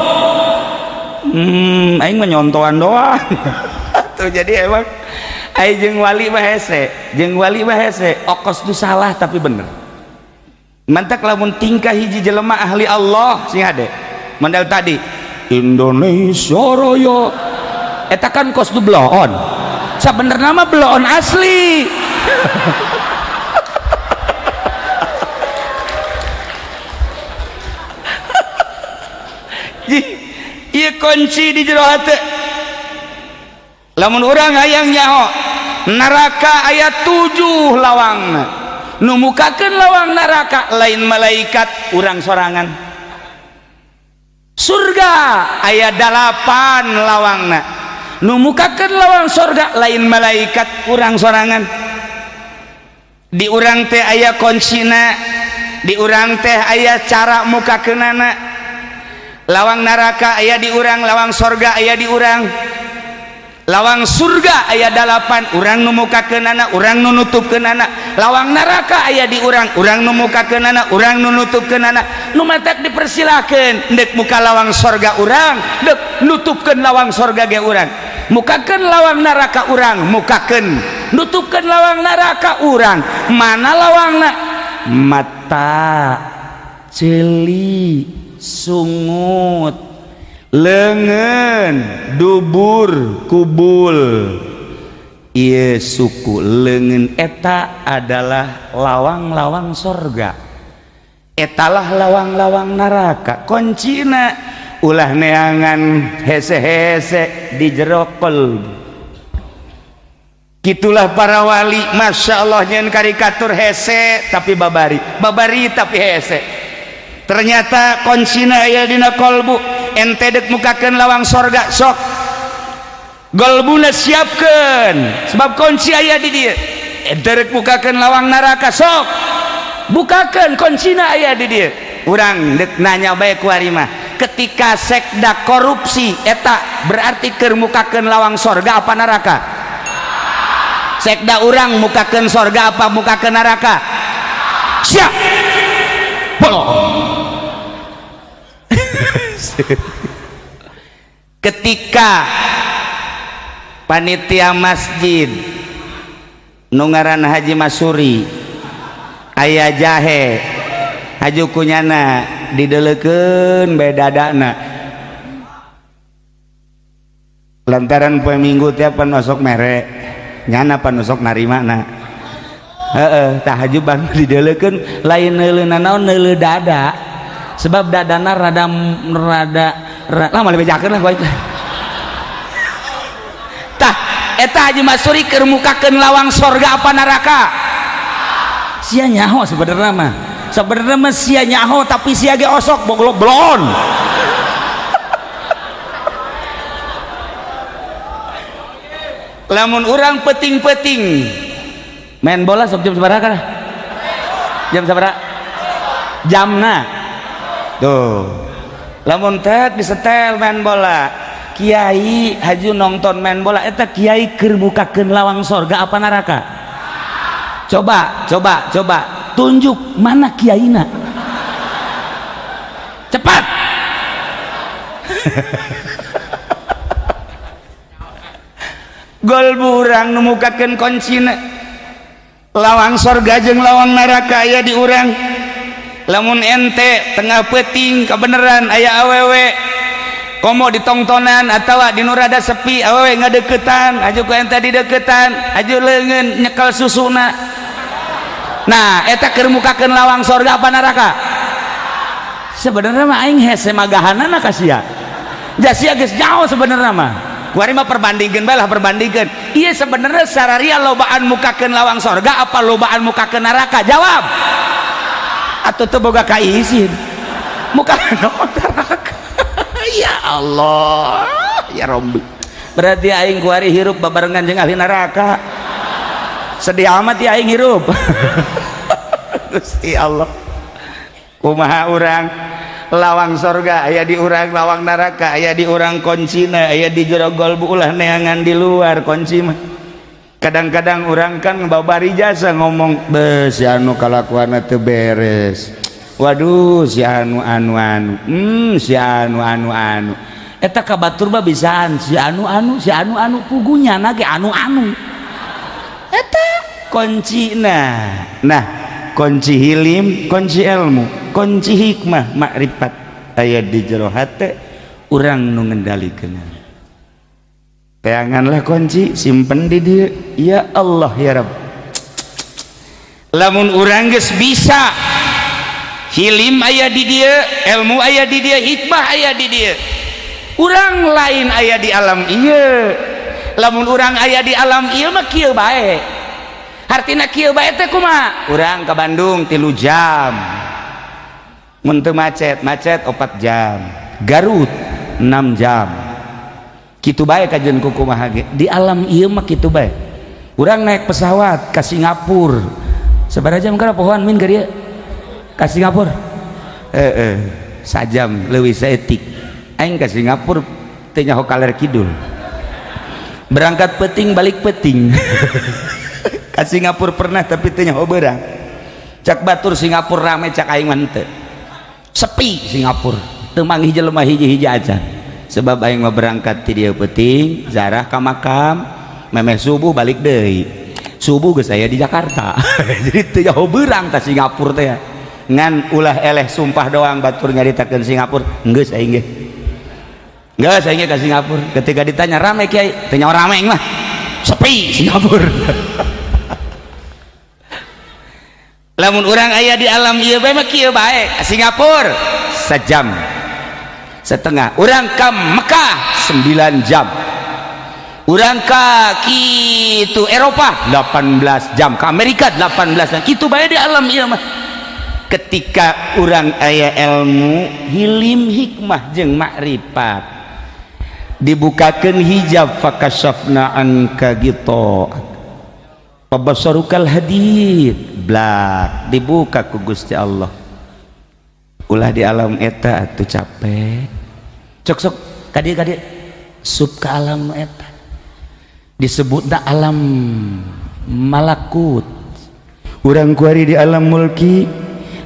Speaker 1: Aing mah nyontoan doang. Tuh jadi emang ai jeung wali mah hese, jeung wali mah hese, okos tu salah tapi bener. Mantak lamun tingkah hiji jelema ahli Allah sing hade. Mandal tadi Indonesia Raya eta kan kos tu bloon. Sabenerna mah bloon asli. Ieu kunci di jero hate. Lamun urang hayang nyaho neraka aya 7 lawangna. Nu mukakeun lawang neraka lain malaikat, urang sorangan. Surga aya 8 lawangna. Nu mukakeun lawang surga lain malaikat, urang sorangan. Di urang teh aya kuncina, di urang teh aya cara mukakeunana. Lawang neraka aya di urang, lawang sorga aya di urang. Lawang surga aya 8, urang nu mukakeunana, urang nu nutupkeunana. Lawang neraka aya di urang, urang nu mukakeunana, urang nu nutupkeunana. Nu matak dipersilakeun deuk muka lawang sorga urang, deuk nutupkeun lawang sorga ge urang. Mukakeun lawang neraka urang, mukakeun nutupkeun lawang neraka urang. Mana lawangna? Mata, ceuli, sungut, leungeun, dubur, kubul. Ieu suku leungeun eta adalah lawang-lawang sorga, etalah lawang-lawang neraka. Kuncina ulah neangan hese-hese di jero qalbu. Kitulah para wali, masya Allah nyeun karikatur hese tapi babari, babari tapi hese. Ternyata kuncina aya dina qalbu. Ente dek mukakeun lawang sorga sok golbuna siapkeun sebab kunci aya di dieu. Ente rek mukakeun lawang neraka sok bukakeun kuncina aya di dieu. Urang dek nanya bae ku ari mah, ketika sekda korupsi eta berarti keur mukakeun lawang sorga apa neraka? Sekda urang mukakeun sorga apa mukakeun neraka? Siap bolong. Ketika panitia masjid nu ngaran Haji Masuri aya jahe haju kunyana dideleukeun bae dadana lantaran poe Minggu tiap panusok mere nyana panusok narimana heeh tah haju bang dideleukeun lain neuleuna naon neuleu dada sebab dadana rada rada lah mah dibejakeun lah baik. Tah eta Haji Masuri keur mukakeun lawang sorga apa neraka? Sia nyaho sebenarnya mah. Sebenarnya mah sia nyaho tapi sia ge osok boglok blon. Lamun urang peting-peting main bola sok jam sabaraha kana? Jam sabaraha? Jamna. Tuh. Lamun teh disetel main bola, kiai haju nonton main bola eta kiai keur mukakeun lawang sorga apa neraka? Coba, coba, coba tunjuk mana kiaina. Cepat. Gol burang nu mukakeun kuncina. Lawang sorga jeung lawang neraka aya di urang. Lamun ente tengah peuting kebeneran aya awewe komo ditongtonan atawa di nu rada sepi awewe ngadeukeutan aju ku ente dideukeutan aju leungeun nyekel susuna. Nah, eta keur mukakeun lawang sorga apa neraka? Sebenarnya mah aing hese magahanana ka sia. Ja sia geus jauh sebenarnya mah. Kuari mah perbandingkeun bae lah, perbandingkeun. Iya, sebenarnya sararia lobaan mukakeun lawang sorga apa lobaan mukakeun neraka? Jawab. Atau teu boga kaisin? Muka neraka. Ya Allah, ya Rabbi. Berarti aing kuari hirup babarengan jeung ahli neraka. Sedih amat ya aing hirup. Gusti Allah. Kumaha urang? Lawang sorga aya di urang, lawang neraka aya di urang, kuncina aya di jero golbu, ulah neangan di luar kunci mah. Kadang-kadang urang kan babari jasa ngomong, "Be, si anu kalakuanna teu beres. Waduh, si anu anu anu, si anu anu anu." Eta ka batur mah bisaan si anu anu, si anu anu, pugunya ge anu anu. Eta kuncina. Nah, kunci hilim, kunci ilmu, kunci hikmah, makrifat aya di jero hate urang nu ngendalikeun. Teanganlah kunci, simpen di dieu. Ya Allah, ya Rabb. Lamun urang geus bisa hilim aya di dieu, ilmu aya di dieu, hikmah aya di dieu, urang lain aya di alam ieu. Lamun urang aya di alam ieu mah kieu bae. Hartina kieu bae teh kumaha? Urang ke Bandung 3 jam mun teu macet, macet 4 jam. Garut 6 jam, kitu bae. Kajeun ku kumaha ge di alam ieu mah kitu bae. Urang naik pesawat ke Singapura sabaraha jam? Kana pohoan min ka dieu ka Singapura? Sajam leuwih saeutik. Aing ke Singapura teu nyaho kaler kidul, berangkat peting, balik peting. Ke Singapura pernah, tapi teu nyaho beurang. Cak batur Singapura rame, cak aing mah henteu, sepi Singapura, teu manggih jelema hiji-hiji aja. Sebab aing mah berangkat ti dieu peuting, zarah ka makam, memeh subuh balik deui, subuh geus aya di Jakarta. Jadi teu nyaho beurang ka Singapura teh. Ngan ulah eleh sumpah doang batur nyaritakeun Singapura, geus aing ge geus aing ge ka Singapura. Ketika ditanya, "Rame, Kiai?" "Teu nyaho rame aing mah, sepi Singapura." Lamun urang aya di alam ieu bae mah kieu bae. Singapura sejam setengah, urang ka Mekah 9 jam, urang ka kitu Eropa 18 jam, ke Amerika 18 jam, kitu bae di alam ieu mah. Ketika urang aya ilmu hilim, hikmah jeung makrifat, dibukakeun hijab, fakasyafna anka gitu pabasarukal hadid, blak dibuka ku Gusti Allah. Ulah di alam eta atuh capek. Cok sok kadieu kadieu sup ke alam eta disebutna alam malakut. Urang kuari di alam mulki.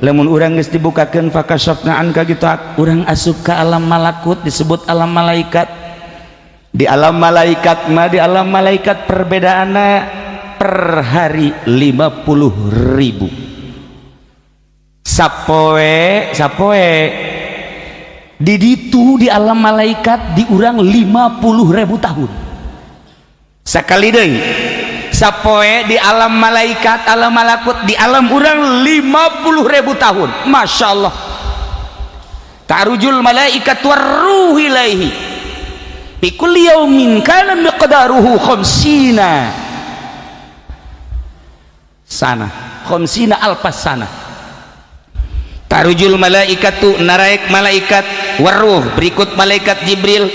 Speaker 1: Lamun urang geus dibukakeun fakasyafna anka gitu, urang asup ke alam malakut, disebut alam malaikat. Di alam malaikat mah, di alam malaikat perbedaanna per hari 50.000 sapoe. Sapoe di ditu di alam malaikat di urang 50.000 tahun. Sekali deui, sapoe di alam malaikat, alam malakut, di alam urang 50.000 tahun. Masya Allah. Ta'rujul malaikat warruh ilaihi fi kulli yaumin kana miqdaruhu khamsina sana, khamsina alfas sana. Ta'rujul malaikatu, naraek malaikat, waruh berikut malaikat Jibril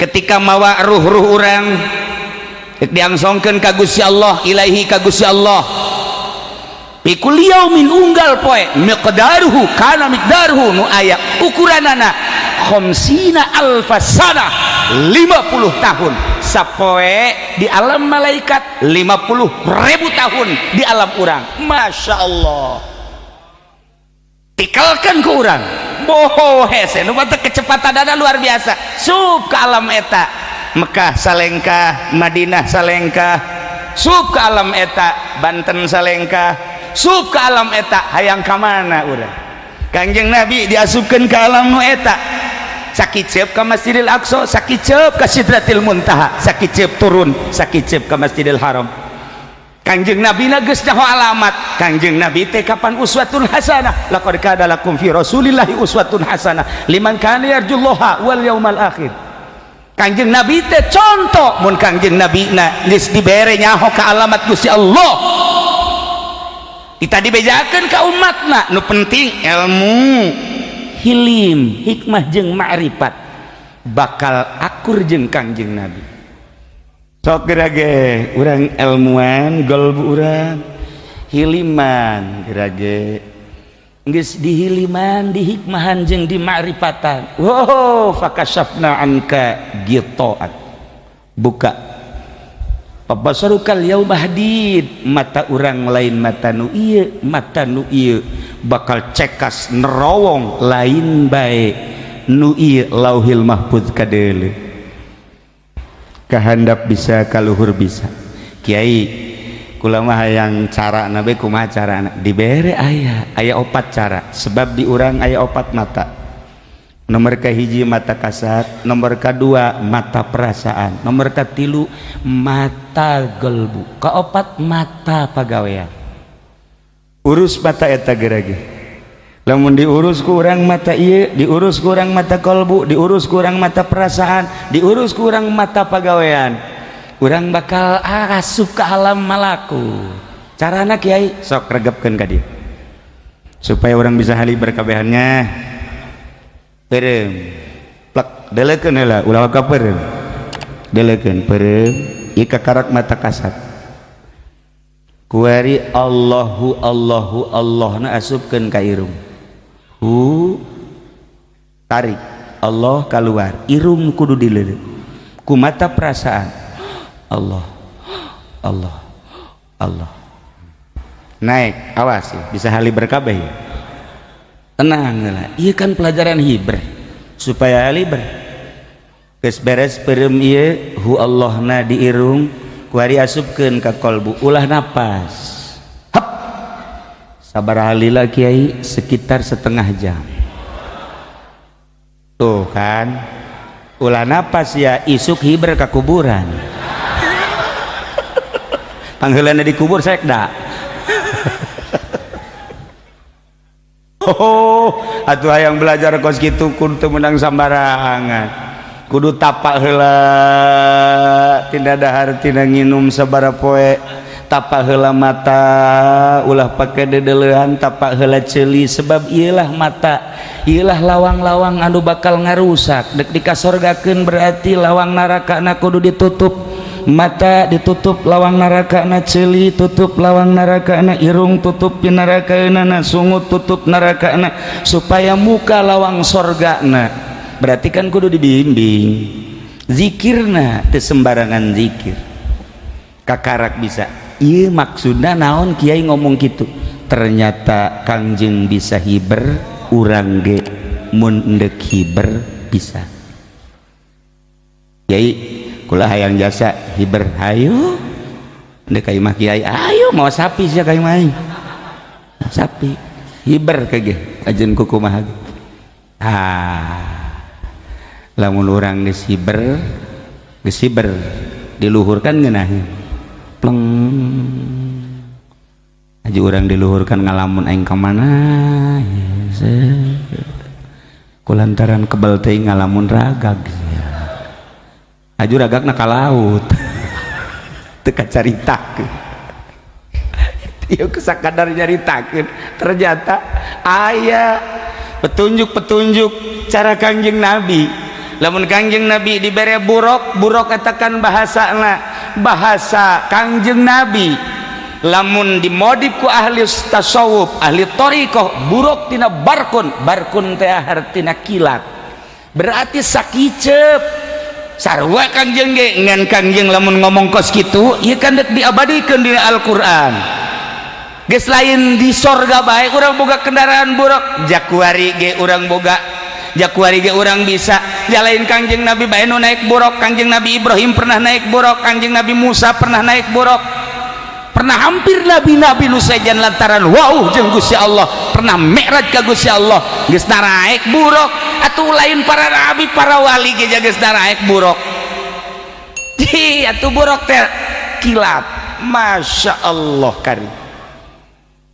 Speaker 1: ketika mawa ruh-ruh urang diangsongkeun ka Gusti Allah, ilaihi ka Gusti Allah, fi kulli yaumin unggal poe, miqdaruhu kana miqdaruhu nu aya ukuranana khamsina alfas sana, 50 tahun sapoe di alam malaikat, 50.000 tahun di alam urang. Masya Allah. Tikelkan ke urang boho hese nu batak kecepatan dada luar biasa. Sup ke alam eta, Mekah salengkah, Madinah salengkah, sup ke alam eta, Banten salengkah, sup ke alam eta. Hayang ka mana urang? Kangjeng Nabi diasupkeun ke alam nu eta, sakiceup ka Masjidil Aqsa, sakiceup ka Sidratil Muntaha, sakiceup turun, sakiceup ka Masjidil Haram. Kangjeng Nabi na geus nyaho alamat. Kangjeng Nabi teh kapan uswatun hasanah, laqad kana lakum fi rasulillahi uswatun hasanah liman kana yarjullaha wal yaumal akhir. Kangjeng Nabi teh contoh, mun Kangjeng Nabi na geus dibere nyaho ka alamat Gusti Allah, kita dibejakeun ka umatna. Nu penting ilmu, hilim, hikmah jeung ma'rifat, bakal akur jeung Kangjeng Nabi. Sok geura ge urang ilmuan golbu, urang hiliman geura ge, geus dihiliman, dihikmahan jeung dimakrifatan. Wow, fakashafna anka ghita'ak, buka, fabasarukal yauma hadid. Mata urang lain mata nu ieu, mata nu ieu bakal cekas nerowong, lain bae nu ieu, Lauhil Mahfuz kadeuleu, kahandap bisa, kaluhur bisa. Kiai, kula mah hayang cara nabe, kumaha carana? Dibere, aya aya opat cara, sebab di urang aya opat mata. Nomor kahiji mata kasat, nomor kedua mata perasaan, nomor katilu mata gelbu, keopat mata pagawean. Urus mata eta gerage. Lamun diurus ku urang mata ieu, diurus ku urang mata kolbu, diurus ku urang mata perasaan, diurus ku urang mata pagawean, urang bakal asup ke alam malaku. Carana, Kiai? Sok regepkeun ka dieu supaya orang bisa hali berkabehannya. Peureum plek, delekeun heula, ulah ka peureum, delekeun peureum ieu kakarak mata kasat. Kuari Allahu Allahu Allah na asupkeun ka irung, hu, tarik, Allah keluar. Irung kudu dileuleut ku mata perasaan. Allah Allah Allah naik, awas ya, bisa hali berkabeh ya. Tenang lah, iya kan pelajaran hiber supaya haliber. Geus beres peureum ieu, hu Allahna di irung, kuari asupkeun ka kolbu, ulah napas. Hap, sabar halila, Kiai? Sekitar setengah jam. Tuh kan, ulah napas ya, isuk hiber ka kuburan, pangheulana dikubur sekda. Oh, atuh hayang belajar kos kitu kudu teu meunang sambarangan, kudu tapak heula, tina dahar tina nginum sabaraha poe. Tapak heula mata, ulah pake dedeleuan, tapak heula ceuli, sebab ieulah mata, ieulah lawang-lawang anu bakal ngarusak. Dek dikasorgakeun berarti lawang neraka na kudu ditutup. Mata ditutup lawang neraka na, ceuli tutup lawang neraka na, irung tutup neraka na, sungut tutup neraka na, supaya muka lawang sorga na. Berarti kan kudu dibimbing zikirna, teu sembarangan zikir kakarak bisa. Iya, maksudna naon Kiai ngomong gitu? Ternyata Kangjeng bisa hiber, urang ge mun endek hiber bisa. Kiai, kula hayang jasa hiber, hayu ndek ka imah Kiai, ayo. Mau sapi sia ka imah aing, sapi hiber kege ajeun kukumaha ge. Ah, lamun urang geus hiber, geus hiber diluhurkan ngeunaheun pleng aja. Urang diluhurkan ngalamun, aing ka mana? Kulantaran kebal teuing ngalamun ragag sia, aju ragagna ka laut, teu kacaritakeun. Ieu sakadar nyaritakeun, ternyata aya petunjuk-petunjuk cara Kangjeng Nabi. Lamun Kangjeng Nabi dibere buruk, buruk katakan bahasana bahasa Kangjeng Nabi. Lamun dimodif ku ahli tasawuf, ahli thariqah, buruk tina barkun, barkun teh hartina kilat, berarti sakicep sarua Kangjeng ge. Ngan Kangjeng lamun ngomong kos kitu, ieu kan dek diabadikeun di Al-Qur'an. Geus lain di sorga bae urang boga kendaraan buruk, jakuari ge urang boga, jakuari ge urang bisa. Jalain Kangjeng Nabi bae nu naik buruk, Kangjeng Nabi Ibrahim pernah naik buruk, Kangjeng Nabi Musa pernah naik buruk, pernah hampir nabi-nabi nu sejen lantaran wow jeung Gusti Allah, pernah mi'raj ka Gusti Allah, geus naraek buruk. Atuh lain para nabi, para wali ge geus naraek buruk. Ih, atuh buruk teh kilat. Masya Allah kari.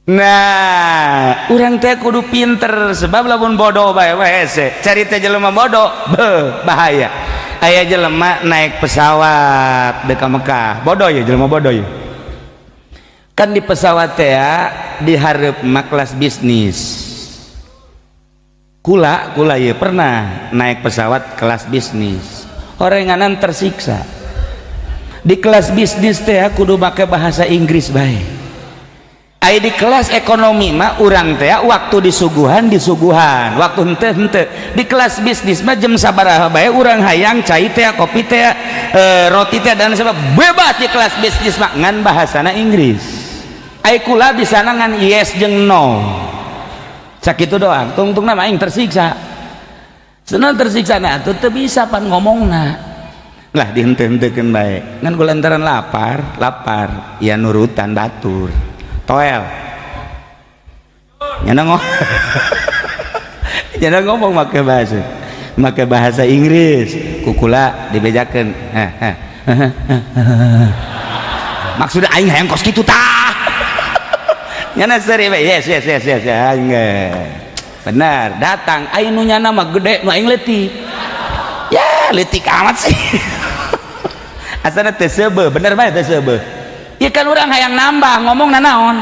Speaker 1: Nah, urang teh kudu pinter, sebab lamun bodoh bae we hese. Carita jelema bodoh, beuh, bahaya. Aya jelema naik pesawat dek ka Mekah. Bodoh ya, jelema bodoh ya. Kan di pesawat teh di hareup mah kelas bisnis. Kula kula ya pernah naik pesawat kelas bisnis. Orenganan tersiksa. Di kelas bisnis teh kudu make bahasa Inggris bae. Ai di kelas ekonomi mah urang teh waktu disuguhan disuguhan, waktu henteu henteu. Di kelas bisnis mah jam sabaraha bae urang hayang cai teh, kopi teh, roti teh dan sebab bebas di kelas bisnis mah ngan bahasana Inggris. Ai kula bisa ngan yes jeung no. Sakitu doang, tungtungna mah aing tersiksa. Senang tersiksa na atuh teu bisa pan ngomongna. Lah dihenteu-henteukeun bae. Ngan kulantaran lapar, lapar, ya nurutan batur. Toel nyana ngomong, nyana ngomong make bahasa Inggris, kukula dibejakeun, maksudnya aing hayang kos kitu tah. Nyana seri we, yes yes yes yes, aing benar datang. Aing nu nyana mah gede, nu aing leutik, ya leutik amat sih, asana teu seubeuh, bener bae teu seubeuh. Ya kan orang hayang nambah ngomong nanaon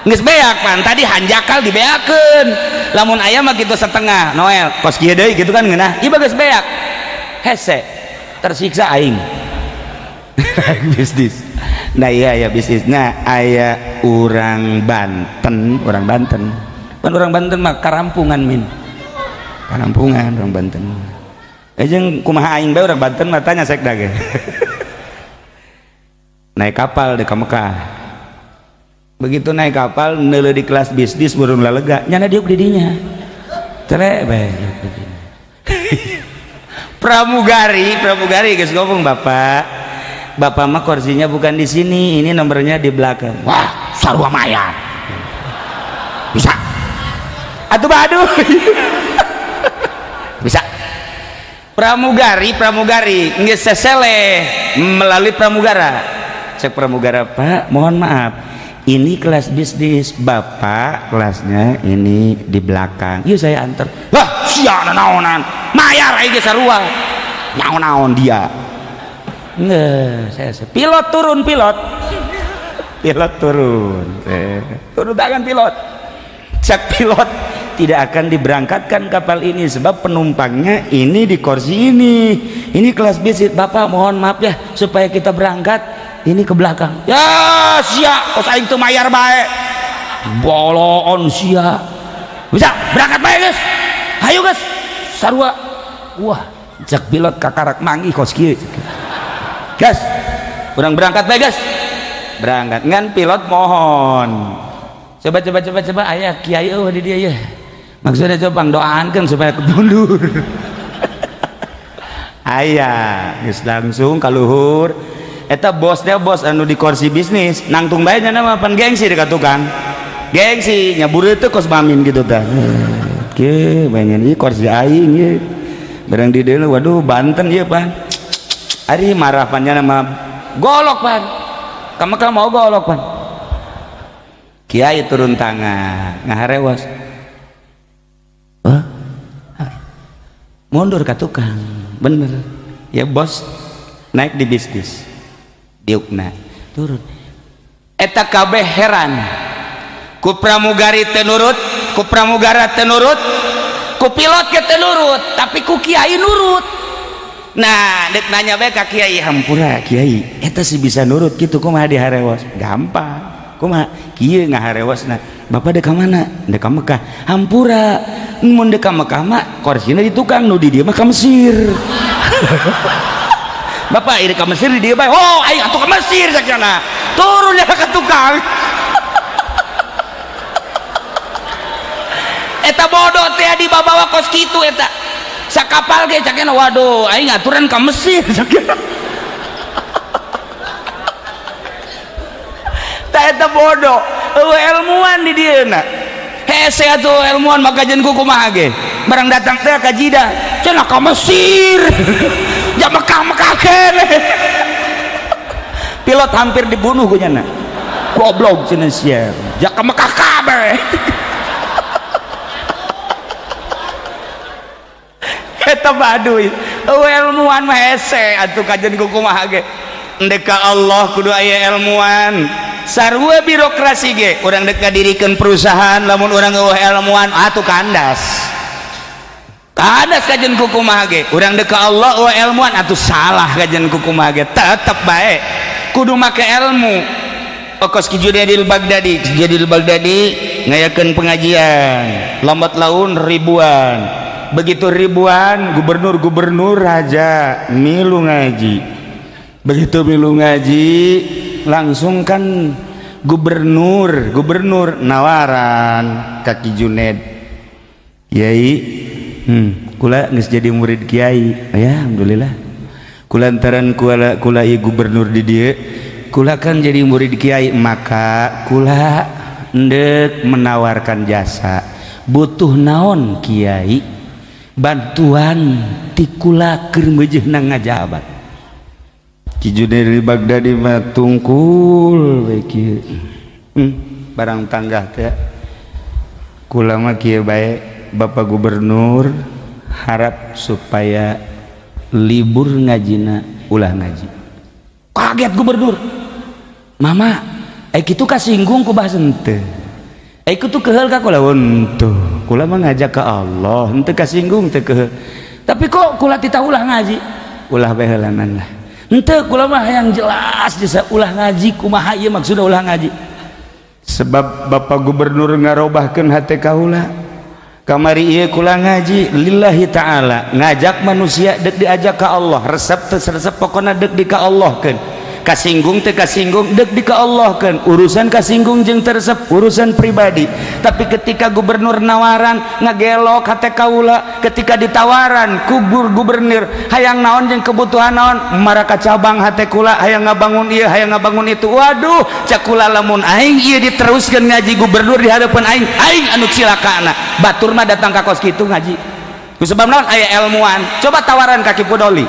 Speaker 1: geus beak pan tadi hanjakal dibeakeun, lamun aya mah kitu setengah Noel kos kieu deui gitu kan ngeunah, ieu geus beak hese tersiksa aing bisnis. Nah iya ya bisnis. Nah aya urang Banten, orang Banten kan, orang Banten mah karampungan, min karampungan orang Banten. Eh, jeung kumaha aing bae orang Banten mah, tanya sekda ge. Naik kapal di Mekah, begitu naik kapal neuleuh di kelas bisnis burung lalega, nyana diuk di dinya cere bae. Pramugari, pramugari geus ngomong, "Bapak, bapak mah kursinya bukan di sini, ini nomornya di belakang." "Wah, sarua mayar." "Bisa atuh." "Baduh, bisa." Pramugari, pramugari geus seseleh melalui pramugara. Cek pramugara, "Pak, mohon maaf, ini kelas bisnis, bapak kelasnya ini di belakang, yuk saya antar." "Lah sia naonan, mayar aing ge sarua naon-naon dia." Nggak, saya pilot turun, pilot, pilot turun, turun tangan pilot. Cek pilot, "Tidak akan diberangkatkan kapal ini sebab penumpangnya ini di kursi ini kelas bisnis. Bapak mohon maaf ya, supaya kita berangkat ini ke belakang." "Ya sia, kos aing teu mayar bae, boloon sia." "Bisa berangkat bae guys, ayo guys, sarua." Wah, cek pilot, kakarak manggih kos kieu, "Gas, urang berangkat bae guys." Berangkat. Ngan pilot mohon, "Coba, coba, coba, coba, aya kiai eueuh di dia ya, maksudnya coba doaankeun supaya mundur." Aya geus langsung kaluhur. Eta bosnya, bos anu di kursi bisnis nangtung bae, nya mah pan gengsi dekat tukang, gengsi nyabur itu kos mamin gitu tah. Oke, bayangin ieu kursi aing ieu barang di dieu. Waduh, Banten ieu pan. Ari marah pan nya mah golok pan, kamu kan mau golok pan. Kiai turun tangan ngaharewas. Hah? Mundur ke tukang, bener ya. Bos naik di bisnis, diukna turun. Eta kabeh heran, ku pramugari teu nurut, ku pramugara teu nurut, ku pilot ge teu nurut, tapi ku kiai nurut. Nah, dek nanya bae ka kiai, "Hampura kiai, eta sih bisa nurut gitu, kumaha diharewos?" "Gampang." "Kumaha?" "Kieu ngaharewosna. Bapak dek ka mana?" "Dek ka Mekah." "Hampura, mun dek ka Mekah mah korsina di tukang, nu di dieu mah ka Mesir. Bapak ini ka Mesir, di dieu bae." "Oh, aing atuh ka Mesir sakjana." Turun ya ke tukang. Eta bodoh teh dibawa kos kitu. Eta sakapal ge cakena, "Waduh, aing aturan ka Mesir cakena." Tah eta bodoh, eueuh ilmuwan di dieu na. Hese atuh ilmuwan maka jeung kumaha ge barang datang teh ka Jidah, cenah ka Mesir, ja Mekah Mekah keneh. Pilot hampir dibunuh ku nyana. Goblok cenah sia. Jak ka Mekah kabeh. Eta baduy. Eueuh ilmuwan mah hese atuh kajen ku kumaha ge. Endek ka Allah kudu aya ilmuwan. Sarua birokrasi ge urang dek ngadirikeun perusahaan lamun urang eueuh ilmuwan atuh kandas. Kandas kajen ku kumaha ge. Urang dek ka Allah eueuh ilmuwan atuh salah kajen ku kumaha ge. Tetep bae kudu make ilmu. Okos Ki Junaidil Baghdadi, Junaidil Baghdadi ngayakeun pengajian lambat laun ribuan. Begitu ribuan, gubernur-gubernur raja milu ngaji. Begitu milu ngaji langsung kan gubernur gubernur nawaran ka Ki Junaid, "Kiai, kula geus jadi murid kiai." "Ya alhamdulillah." "Kulantaran kula kula ieu gubernur di dieu, kula kan jadi murid kiai, maka kula endek menawarkan jasa. Butuh naon kiai bantuan ti kula keur meujeuhna ngajabat?" Ki Junaid Baghdadi mah tungkul we kieu. Barang tanggah teh, "Kula mah kieu bae, Bapak Gubernur, harap supaya libur ngajina, ulah ngaji." Kaget gubernur. "Mama, eh kitu kasinggung ku bahasa henteu? Eh kitu keheul ka kula?" "Henteu, kula mah ngajak ka Allah, henteu kasinggung, teu keheul. Tapi kok kula titah ulah ngaji?" "Ulah bae heulanan lah." "Henteu, kula mah yang jelas jasa ulah ngaji. Kumaha ieu maksudna ulah ngaji?" "Sebab Bapak Gubernur ngarobahkeun hate kaula. Kamari ieu kula ngaji lillahi ta'ala, ngajak manusia dek diajak ka Allah, resep teu resep pokona dek di ka Allahkeun. Kasinggung teu kasinggung dek di ka Allahkeun. Urusan kasinggung jeung teu resep urusan pribadi. Tapi ketika gubernur nawaran, ngagelok hate kaula. Ketika ditawaran kubur gubernur hayang naon jeung kebutuhan naon, maraka cabang hate kula, hayang ngabangun ieu, hayang ngabangun itu. Waduh, cak kula, lamun aing ieu diteruskeun ngaji gubernur di hadapan aing, aing anu cilakana. Batur mah datang ka kos kitu ngaji ku sebab naon? Aya ilmuwan. Coba tawaran ka Ki Pudoli.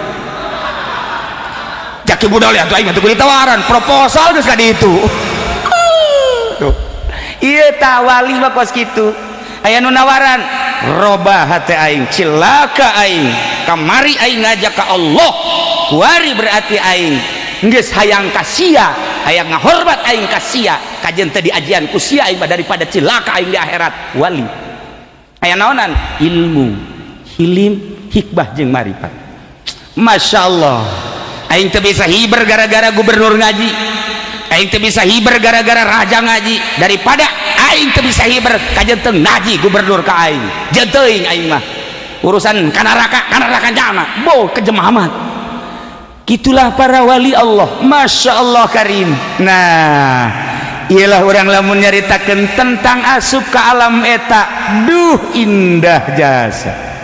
Speaker 1: Cak Ki Pudoli, atuh aing mah teu kudu ditawaran, proposal geus ka ditu tuh." Ieu tah wali mah kos kitu. Aya nu nawaran, robah hate aing. Cilaka aing, kamari aing ngajak ka Allah, kuari berarti aing geus hayang ka sia, hayang ngahormat aing ka sia. Kajen teu diajian ku sia aing mah, daripada cilaka aing di akhirat. Wali aya naonan? Ilmu, hilim, hikmah jeung marifat. Masya Allah, aing teu bisa hiber gara-gara gubernur ngaji, aing teu bisa hiber gara-gara raja ngaji. Daripada aing teu bisa hiber kajen teu ngaji gubernur ka aing, jeung teuing aing mah urusan ka neraka, ka neraka jana bo kejem amat. Gitulah para wali Allah, Masya Allah karim. Nah, ialah orang lamun nyaritakeun tentang asup ke alam eta, duh, indah jasa.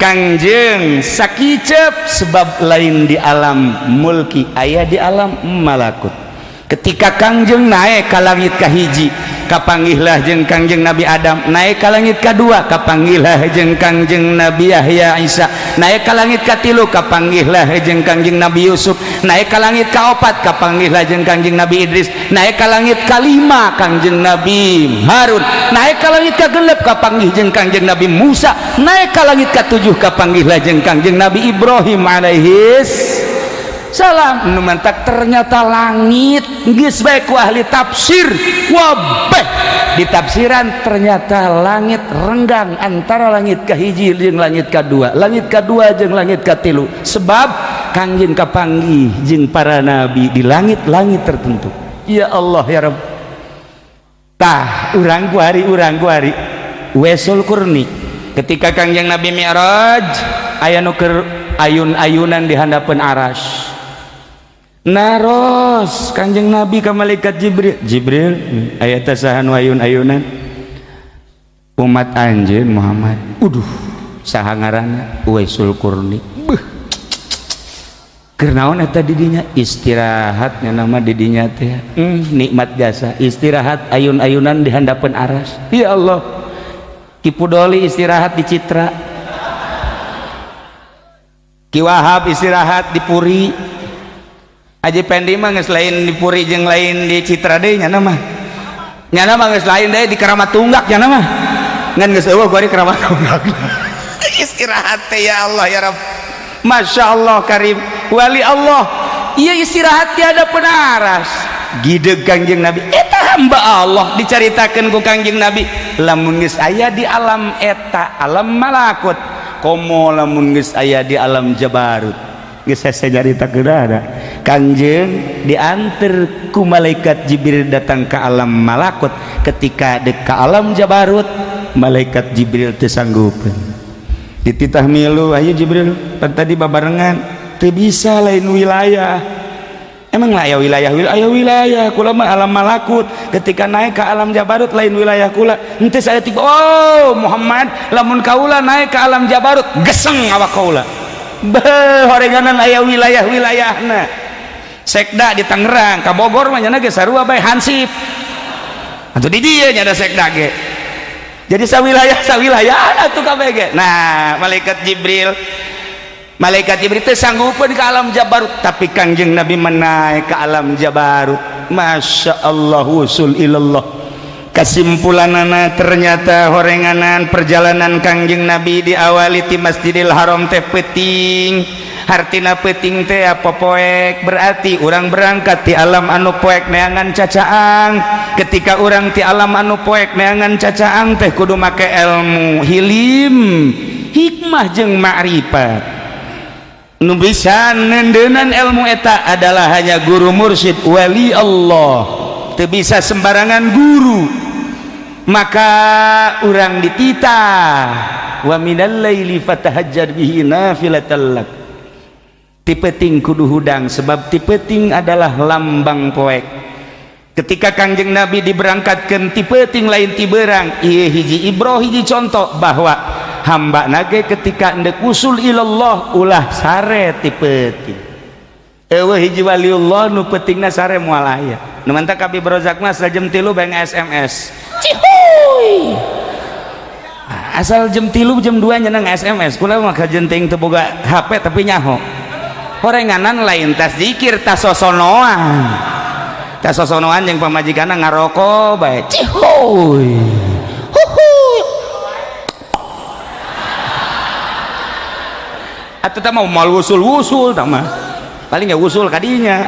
Speaker 1: Kangjeng sakicep sebab lain di alam mulki, aya di alam malakut. Ketika Kangjeng naik ka langit kahiji, kapanggihlah jeung Kangjeng Nabi Adam. Naik ka langit kadua, kapanggihlah jeung Kangjeng Nabi Yahya Isa. Naik ka langit katilu, kapanggihlah jeung Kangjeng Nabi Yusuf. Naik ka langit kaopat, kapanggihlah jeung Kangjeng Nabi Idris. Naik ka langit kalima, Kangjeng Nabi Harun. Naik ka langit kagenep, kapanggih jeung Kangjeng Nabi Musa. Naik ka langit katujuh, kapanggihlah jeung Kangjeng Nabi Ibrahim alaihis salam. Nu mantak ternyata langit geus bae ku ahli tafsir wabeh ditafsiran, ternyata langit renggang antara langit kahiji jeung langit kadua, langit kadua jeung langit katilu, sebab Kangjeng kapanggih jeung para nabi di langit-langit tertentu. Ya Allah ya Rabb. Tah, urang kuari, urang kuari Uwaisul Qurni, ketika Kangjeng Nabi Mi'raj, aya nu keur ayun-ayunan di handapeun aras. Naros Kanjeng Nabi ka malaikat Jibril, "Jibril, aya teh saha nu ayun-ayunan?" "Umat anjeun, Muhammad." "Uduh, saha ngaranna?" "Uwaisul Qurni." "Beuh, keur naon eta di dinya?" "Istirahat nama di dinya teh." Nikmat jasa istirahat ayun-ayunan di handapeun aras. Ya Allah. Ki Pudoli istirahat di Citra, Ki Wahab istirahat di Puri. Haji Pendi mah geus lain di Puri jeung lain di Citra deui nyana mah. Nyana mah geus lain deui di Keramat Tunggak nyana mah. Ngan geus eueuh gua di Keramat Tunggak. Istirahat teh ya Allah ya Rabb. Masya Allah karim wali Allah. Iya istirahat tiada penaras. Gideg Kangjeng Nabi eta hamba Allah dicaritakeun ku Kangjeng Nabi lamun geus aya di alam eta alam malakut komo lamun geus aya di alam jabarut geus hese nyaritakeun ada. Kangjeng diantar ku malaikat Jibril datang ke alam malakut. Ketika dek ke alam jabarut malaikat Jibril teu sanggupeun dititah milu, ayo Jibril pan tadi babarengan teu bisa lain wilayah. Emang lah aya wilayah wilayah wilayah kula mah alam malakut. Ketika naik ke alam jabarut lain wilayah kula henteu saya tiba. Oh Muhammad, lamun kaula naik ke alam jabarut geseng awak kaula. Beuh, horenganan aya wilayah-wilayahna. Sekda di Tangerang ka Bogor mah nya ge sarua bae hansip atuh di dieu nya ada sekda ge jadi sawilayah sawilayah atuh kabeh ge. Nah, malaikat Jibril teh sanggupeun ke alam jabarut, tapi Kangjeng Nabi menaik ke alam jabarut. Masya Allah, wusul ilallah. Kesimpulanana ternyata horenganan perjalanan Kangjeng Nabi diawali ti Masjidil Haram teh peuting. Hartina peuting teh apa? Poek. Berarti urang berangkat di alam anu poek neangan cacaang. Ketika urang ti alam anu poek neangan cacaang teh kudu make ilmu hilim, hikmah jeung ma'rifat. Nu bisa nendenan ilmu eta adalah hanya guru mursyid wali Allah, teu bisa sembarangan guru. Maka urang dititah wa minal laili fatahajjad bihi nafilatan lak. Ti peuting kudu hudang sebab ti peuting adalah lambang poek. Ketika Kangjeng Nabi diberangkatkan ti peuting lain ti beurang, ieu hiji ibroh, hiji contoh bahwa hamba nage ketika endek usul ilallah ulah sare ti peuting. Eueuh hiji waliullah nu peutingna sare moal aya. Nu mantak Abi Brozak mah asal jam 3 bae SMS. Cihuy. Asal jam 3 jam 2 nyeneng SMS. Kula mah kajen teuing teu boga HP tapi nyaho. Horenganan lain tas zikir, tas sosonoan. Tas sosonoan jeung pamajikanna ngaroko bae. Cihuy. Huhuy. Atuh tah mau mal wusul-wusul tah mah. Paling ya wusul kadinya.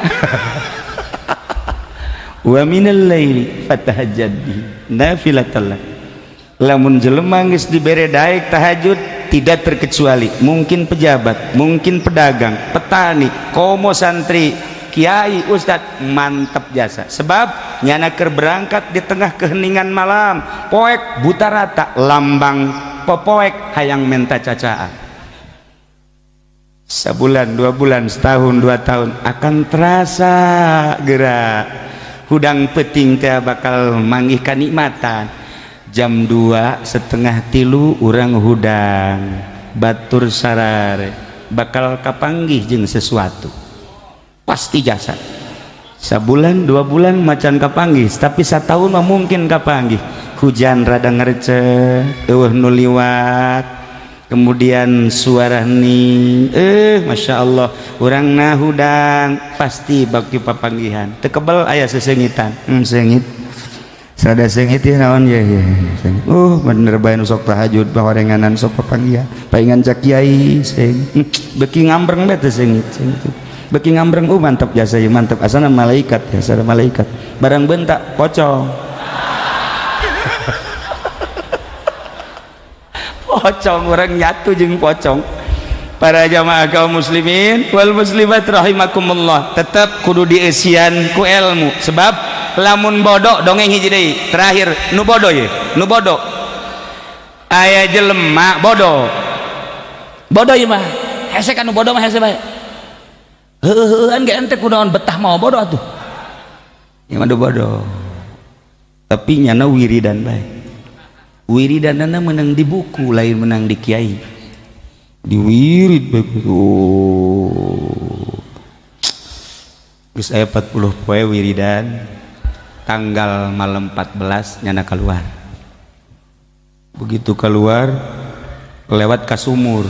Speaker 1: Wa minal laili fatahajjad bihi nafilatan lak. Lamun jelema geus dibere daek tahajud tidak terkecuali mungkin pejabat, mungkin pedagang, petani, komo santri, kiai, ustad, mantap jasa. Sebab nyana keur berangkat di tengah keheningan malam, poek buta rata, lambang popoek hayang menta cacaan. Sebulan, 2 bulan, setahun, 2 tahun akan terasa gerak. Hudang peting teh bakal manggih kanikmatan. Jam 2 setengah tilu urang hudang batur sarare bakal kapanggih jeung sesuatu pasti jasa. Sabulan 2 bulan macan kapanggih, tapi satahun mah mungkin kapanggih. Hujan rada ngercek, eueuh nu liwat, kemudian suara hening, Masya Allah urang na hudang pasti baki papanggihan. Teu kebel aya sesengitan, sengit sada sengit ya naon ya ya sengit. Bener bae nu sok tahajud pahorenganan sok papanggihan paingan cak kiai seng beki ngambreng bae teh sengit sengit beki ngambreng. Mantap jasa ya, mantap asana malaikat ya, asana malaikat barang bentak pocong. Pocong orang nyatu jeung pocong. Para jamaah kaum muslimin wal muslimat rahimakumullah, tetap kudu dieusian ku ilmu. Sebab lamun bodoh dongeng hiji deui terakhir nu bodoh ye, nu bodoh aya jelema bodoh bodoh ieu mah hese kan nu bodoh mah hese bae heueuhan ge ente kunaon betah mau bodoh atuh ieu mah bodoh tapi nyana wiridan bae. Wiridanana menang di buku lain menang di kiai di wirid bae. Oh geus aya 40 poe wiridan, tanggal malam 14 nyana keluar. Begitu keluar lewat ka sumur,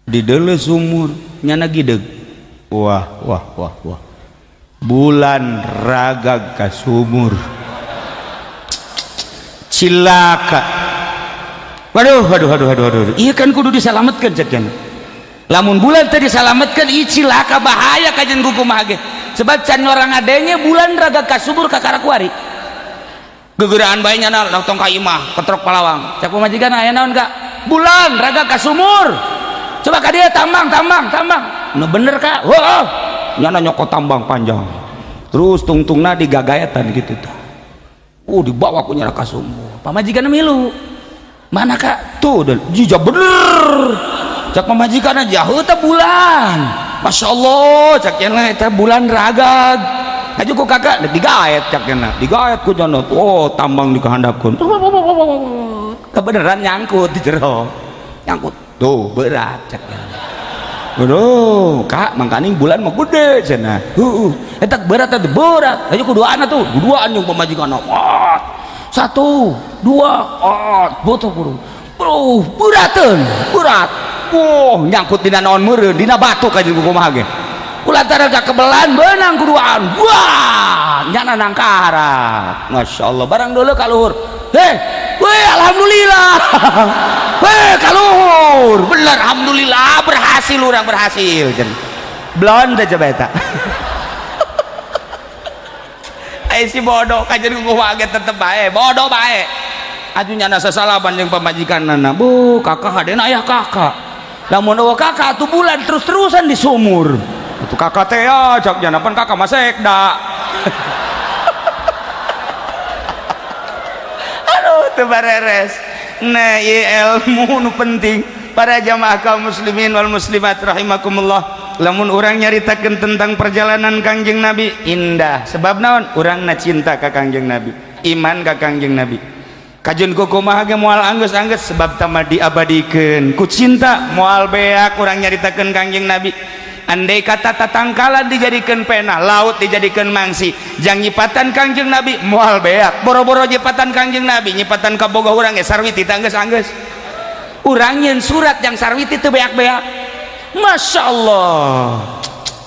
Speaker 1: di deuleu sumur nyana gideg. Wah wah wah wah, bulan ragag ka sumur, cilaka. Waduh waduh waduh waduh waduh, iya kan kudu disalametkeun cek cenah. Lamun bulan teh disalametkeun, ieu cilaka, bahaya kajen kumaha ge, sebab can orang adanya bulan ragag ka sumur kakara kuari gegeraan bae nyana tong ka imah ketrok palawang. Cek pamajikan, "Aya naon, Kak?" "Bulan ragag ka sumur, coba ka dia tambang tambang tambang." "Nu bener, Kak?" "Heuh." Nyana nyokot tambang panjang, terus tungtungna digagaetan gitu tuh. Dibawa ku nyana ka sumur. Pamajikan milu, "Mana, Kak?" "Tuh." Dan jija bener cek pamajikan aja, "Heuh, teh bulan, Masya Allah," cek cenah, "eta bulan ragag." "Aju ku kakak dek digaet," cek cenah. Digaet ku cenah. Oh, tambang dikahandapkeun, kebenaran nyangkut di jero, nyangkut tuh, berat cek cenah. "Waduh, Kak, mangkaning bulan mah gede," cenah. "Heueuh, eta berat, eta berat. Ayo kuduaan atuh, duaan jeung pamajikan. Oh, satu, dua, oh, butuh buru. Bro, berateun, berat. Wah, nyangkut dina naon meureun, dina batu kajeun kumaha ge. Kulantaran kebelan beunang kuduaan. Wah, nyana nangkarat. Masya Allah, barang dulu ka luhur. Heh, weh, alhamdulillah. Weh, kaluhur. Bener, alhamdulillah berhasil, urang berhasil. Blon teh coba eta. Ai si bodoh kajeun kumaha ge tetep bae, bodoh bae. Atuh nyana sasalaban jeung pamajikanna. Bu, kakak hadena aya kakak. Lamun eueuh kakak atuh bulan terus-terusan di sumur. Itu kakak teh ya, cak nyana pan kakak mah sekda. Aduh, teu bareres. Nah, ieu ilmu nu penting para jamaah kaum muslimin wal muslimat rahimakumullah. Lamun urang nyaritakeun tentang perjalanan Kangjeng Nabi indah, sebab naon? Urangna cinta ka Kangjeng Nabi, iman ka Kangjeng Nabi. Kajeun kumaha ge moal anggeus-anggeus, sebab tama diabadikeun ku cinta, moal beak urang nyaritakeun Kangjeng Nabi. Andai kata tatangkalan dijadikeun pena, laut dijadikeun mangsi jang nyipatan Kangjeng Nabi, moal beak. Boro-boro nyipatan Kangjeng Nabi, nyipatan kabogoh urang ge sarwiti teh anggeus-anggeus. Urang nyeun surat yang sarwiti teu beak-beak. Masya Allah,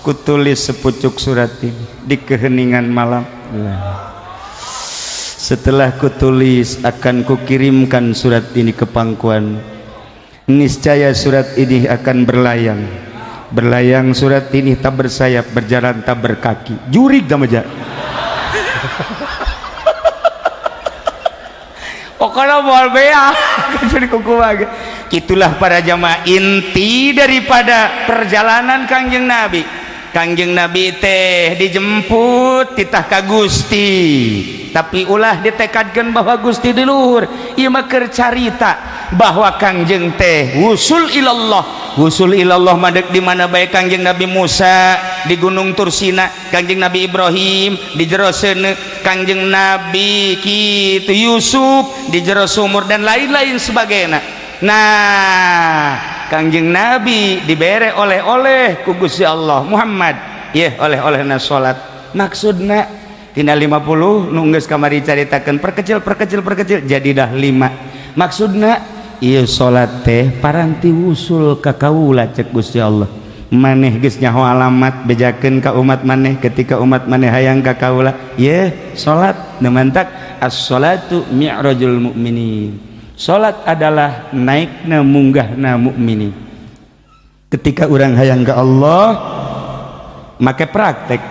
Speaker 1: kutulis sepucuk surat ini di keheningan malam. Setelah kutulis, akan kukirimkan surat ini ke pangkuan. Niscaya surat ini akan berlayang. Berlayang surat ini tak bersayap, berjalan tak berkaki. Jurig dah maja. Pokoknya moal beak. Jadi kuku. Itulah para jamaah inti daripada perjalanan Kangjeng Nabi. Kangjeng Nabi teh dijemput titah ka Gusti, tapi ulah ditekadkan bahwa Gusti di luhur. Ieu mah keur carita bahwa Kangjeng teh wusul ilallah. Wusul ilallah madek di mana bae. Kangjeng Nabi Musa di Gunung Tursina, Kangjeng Nabi Ibrahim di jero seuneu, Kangjeng Nabi kitu Yusuf di jero sumur, dan lain-lain sebagainya. Nah, Kangjeng Nabi dibere oleh-oleh ku Gusti Allah, "Muhammad, ieu oleh-olehna salat." Maksudna tina 50 nu geus kamari caritakeun, perkecil perkecil perkecil jadi dah 5. Maksudna ieu salat teh paranti wusul ka kaula. Cek Gusti Allah, "Maneh geus nyaho alamat, bejakeun ka umat maneh ketika umat maneh hayang ka kaula, ye salat." Nu mantak as-salatu mi'rajul mukminin, salat adalah naikna munggahna mukminin. Ketika urang hayang ke Allah, make praktek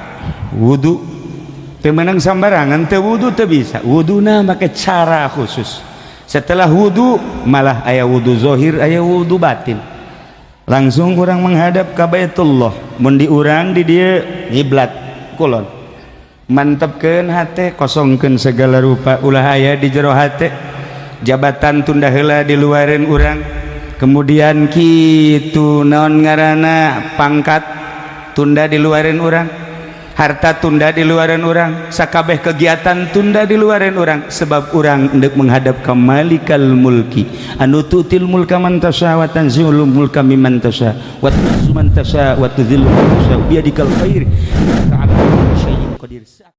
Speaker 1: wudu. Teu meunang sambarangan, teu wudu teu bisa. Wuduna make cara khusus. Setelah wudu, malah aya wudu zohir, aya wudu batin, langsung urang menghadap ka Baitullah. Mun di urang di dieu ngiblat kulon, mantepkeun hate, kosongkeun segala rupa, ulah aya di jero hate. Jabatan tunda heula, diluareun urang. Kemudian kitu naon ngaranna, pangkat tunda diluareun urang, harta tunda diluareun urang, sakabeh kegiatan tunda diluareun urang, sebab urang hendak menghadap ke Malikal Mulki anu tu'til mulka man tasya wa tanzi'ul mulka mimman tasya wa tu'izzu man tasya wa tudzillu man tasya biyadikal khair innaka ala kulli syai'in qadir.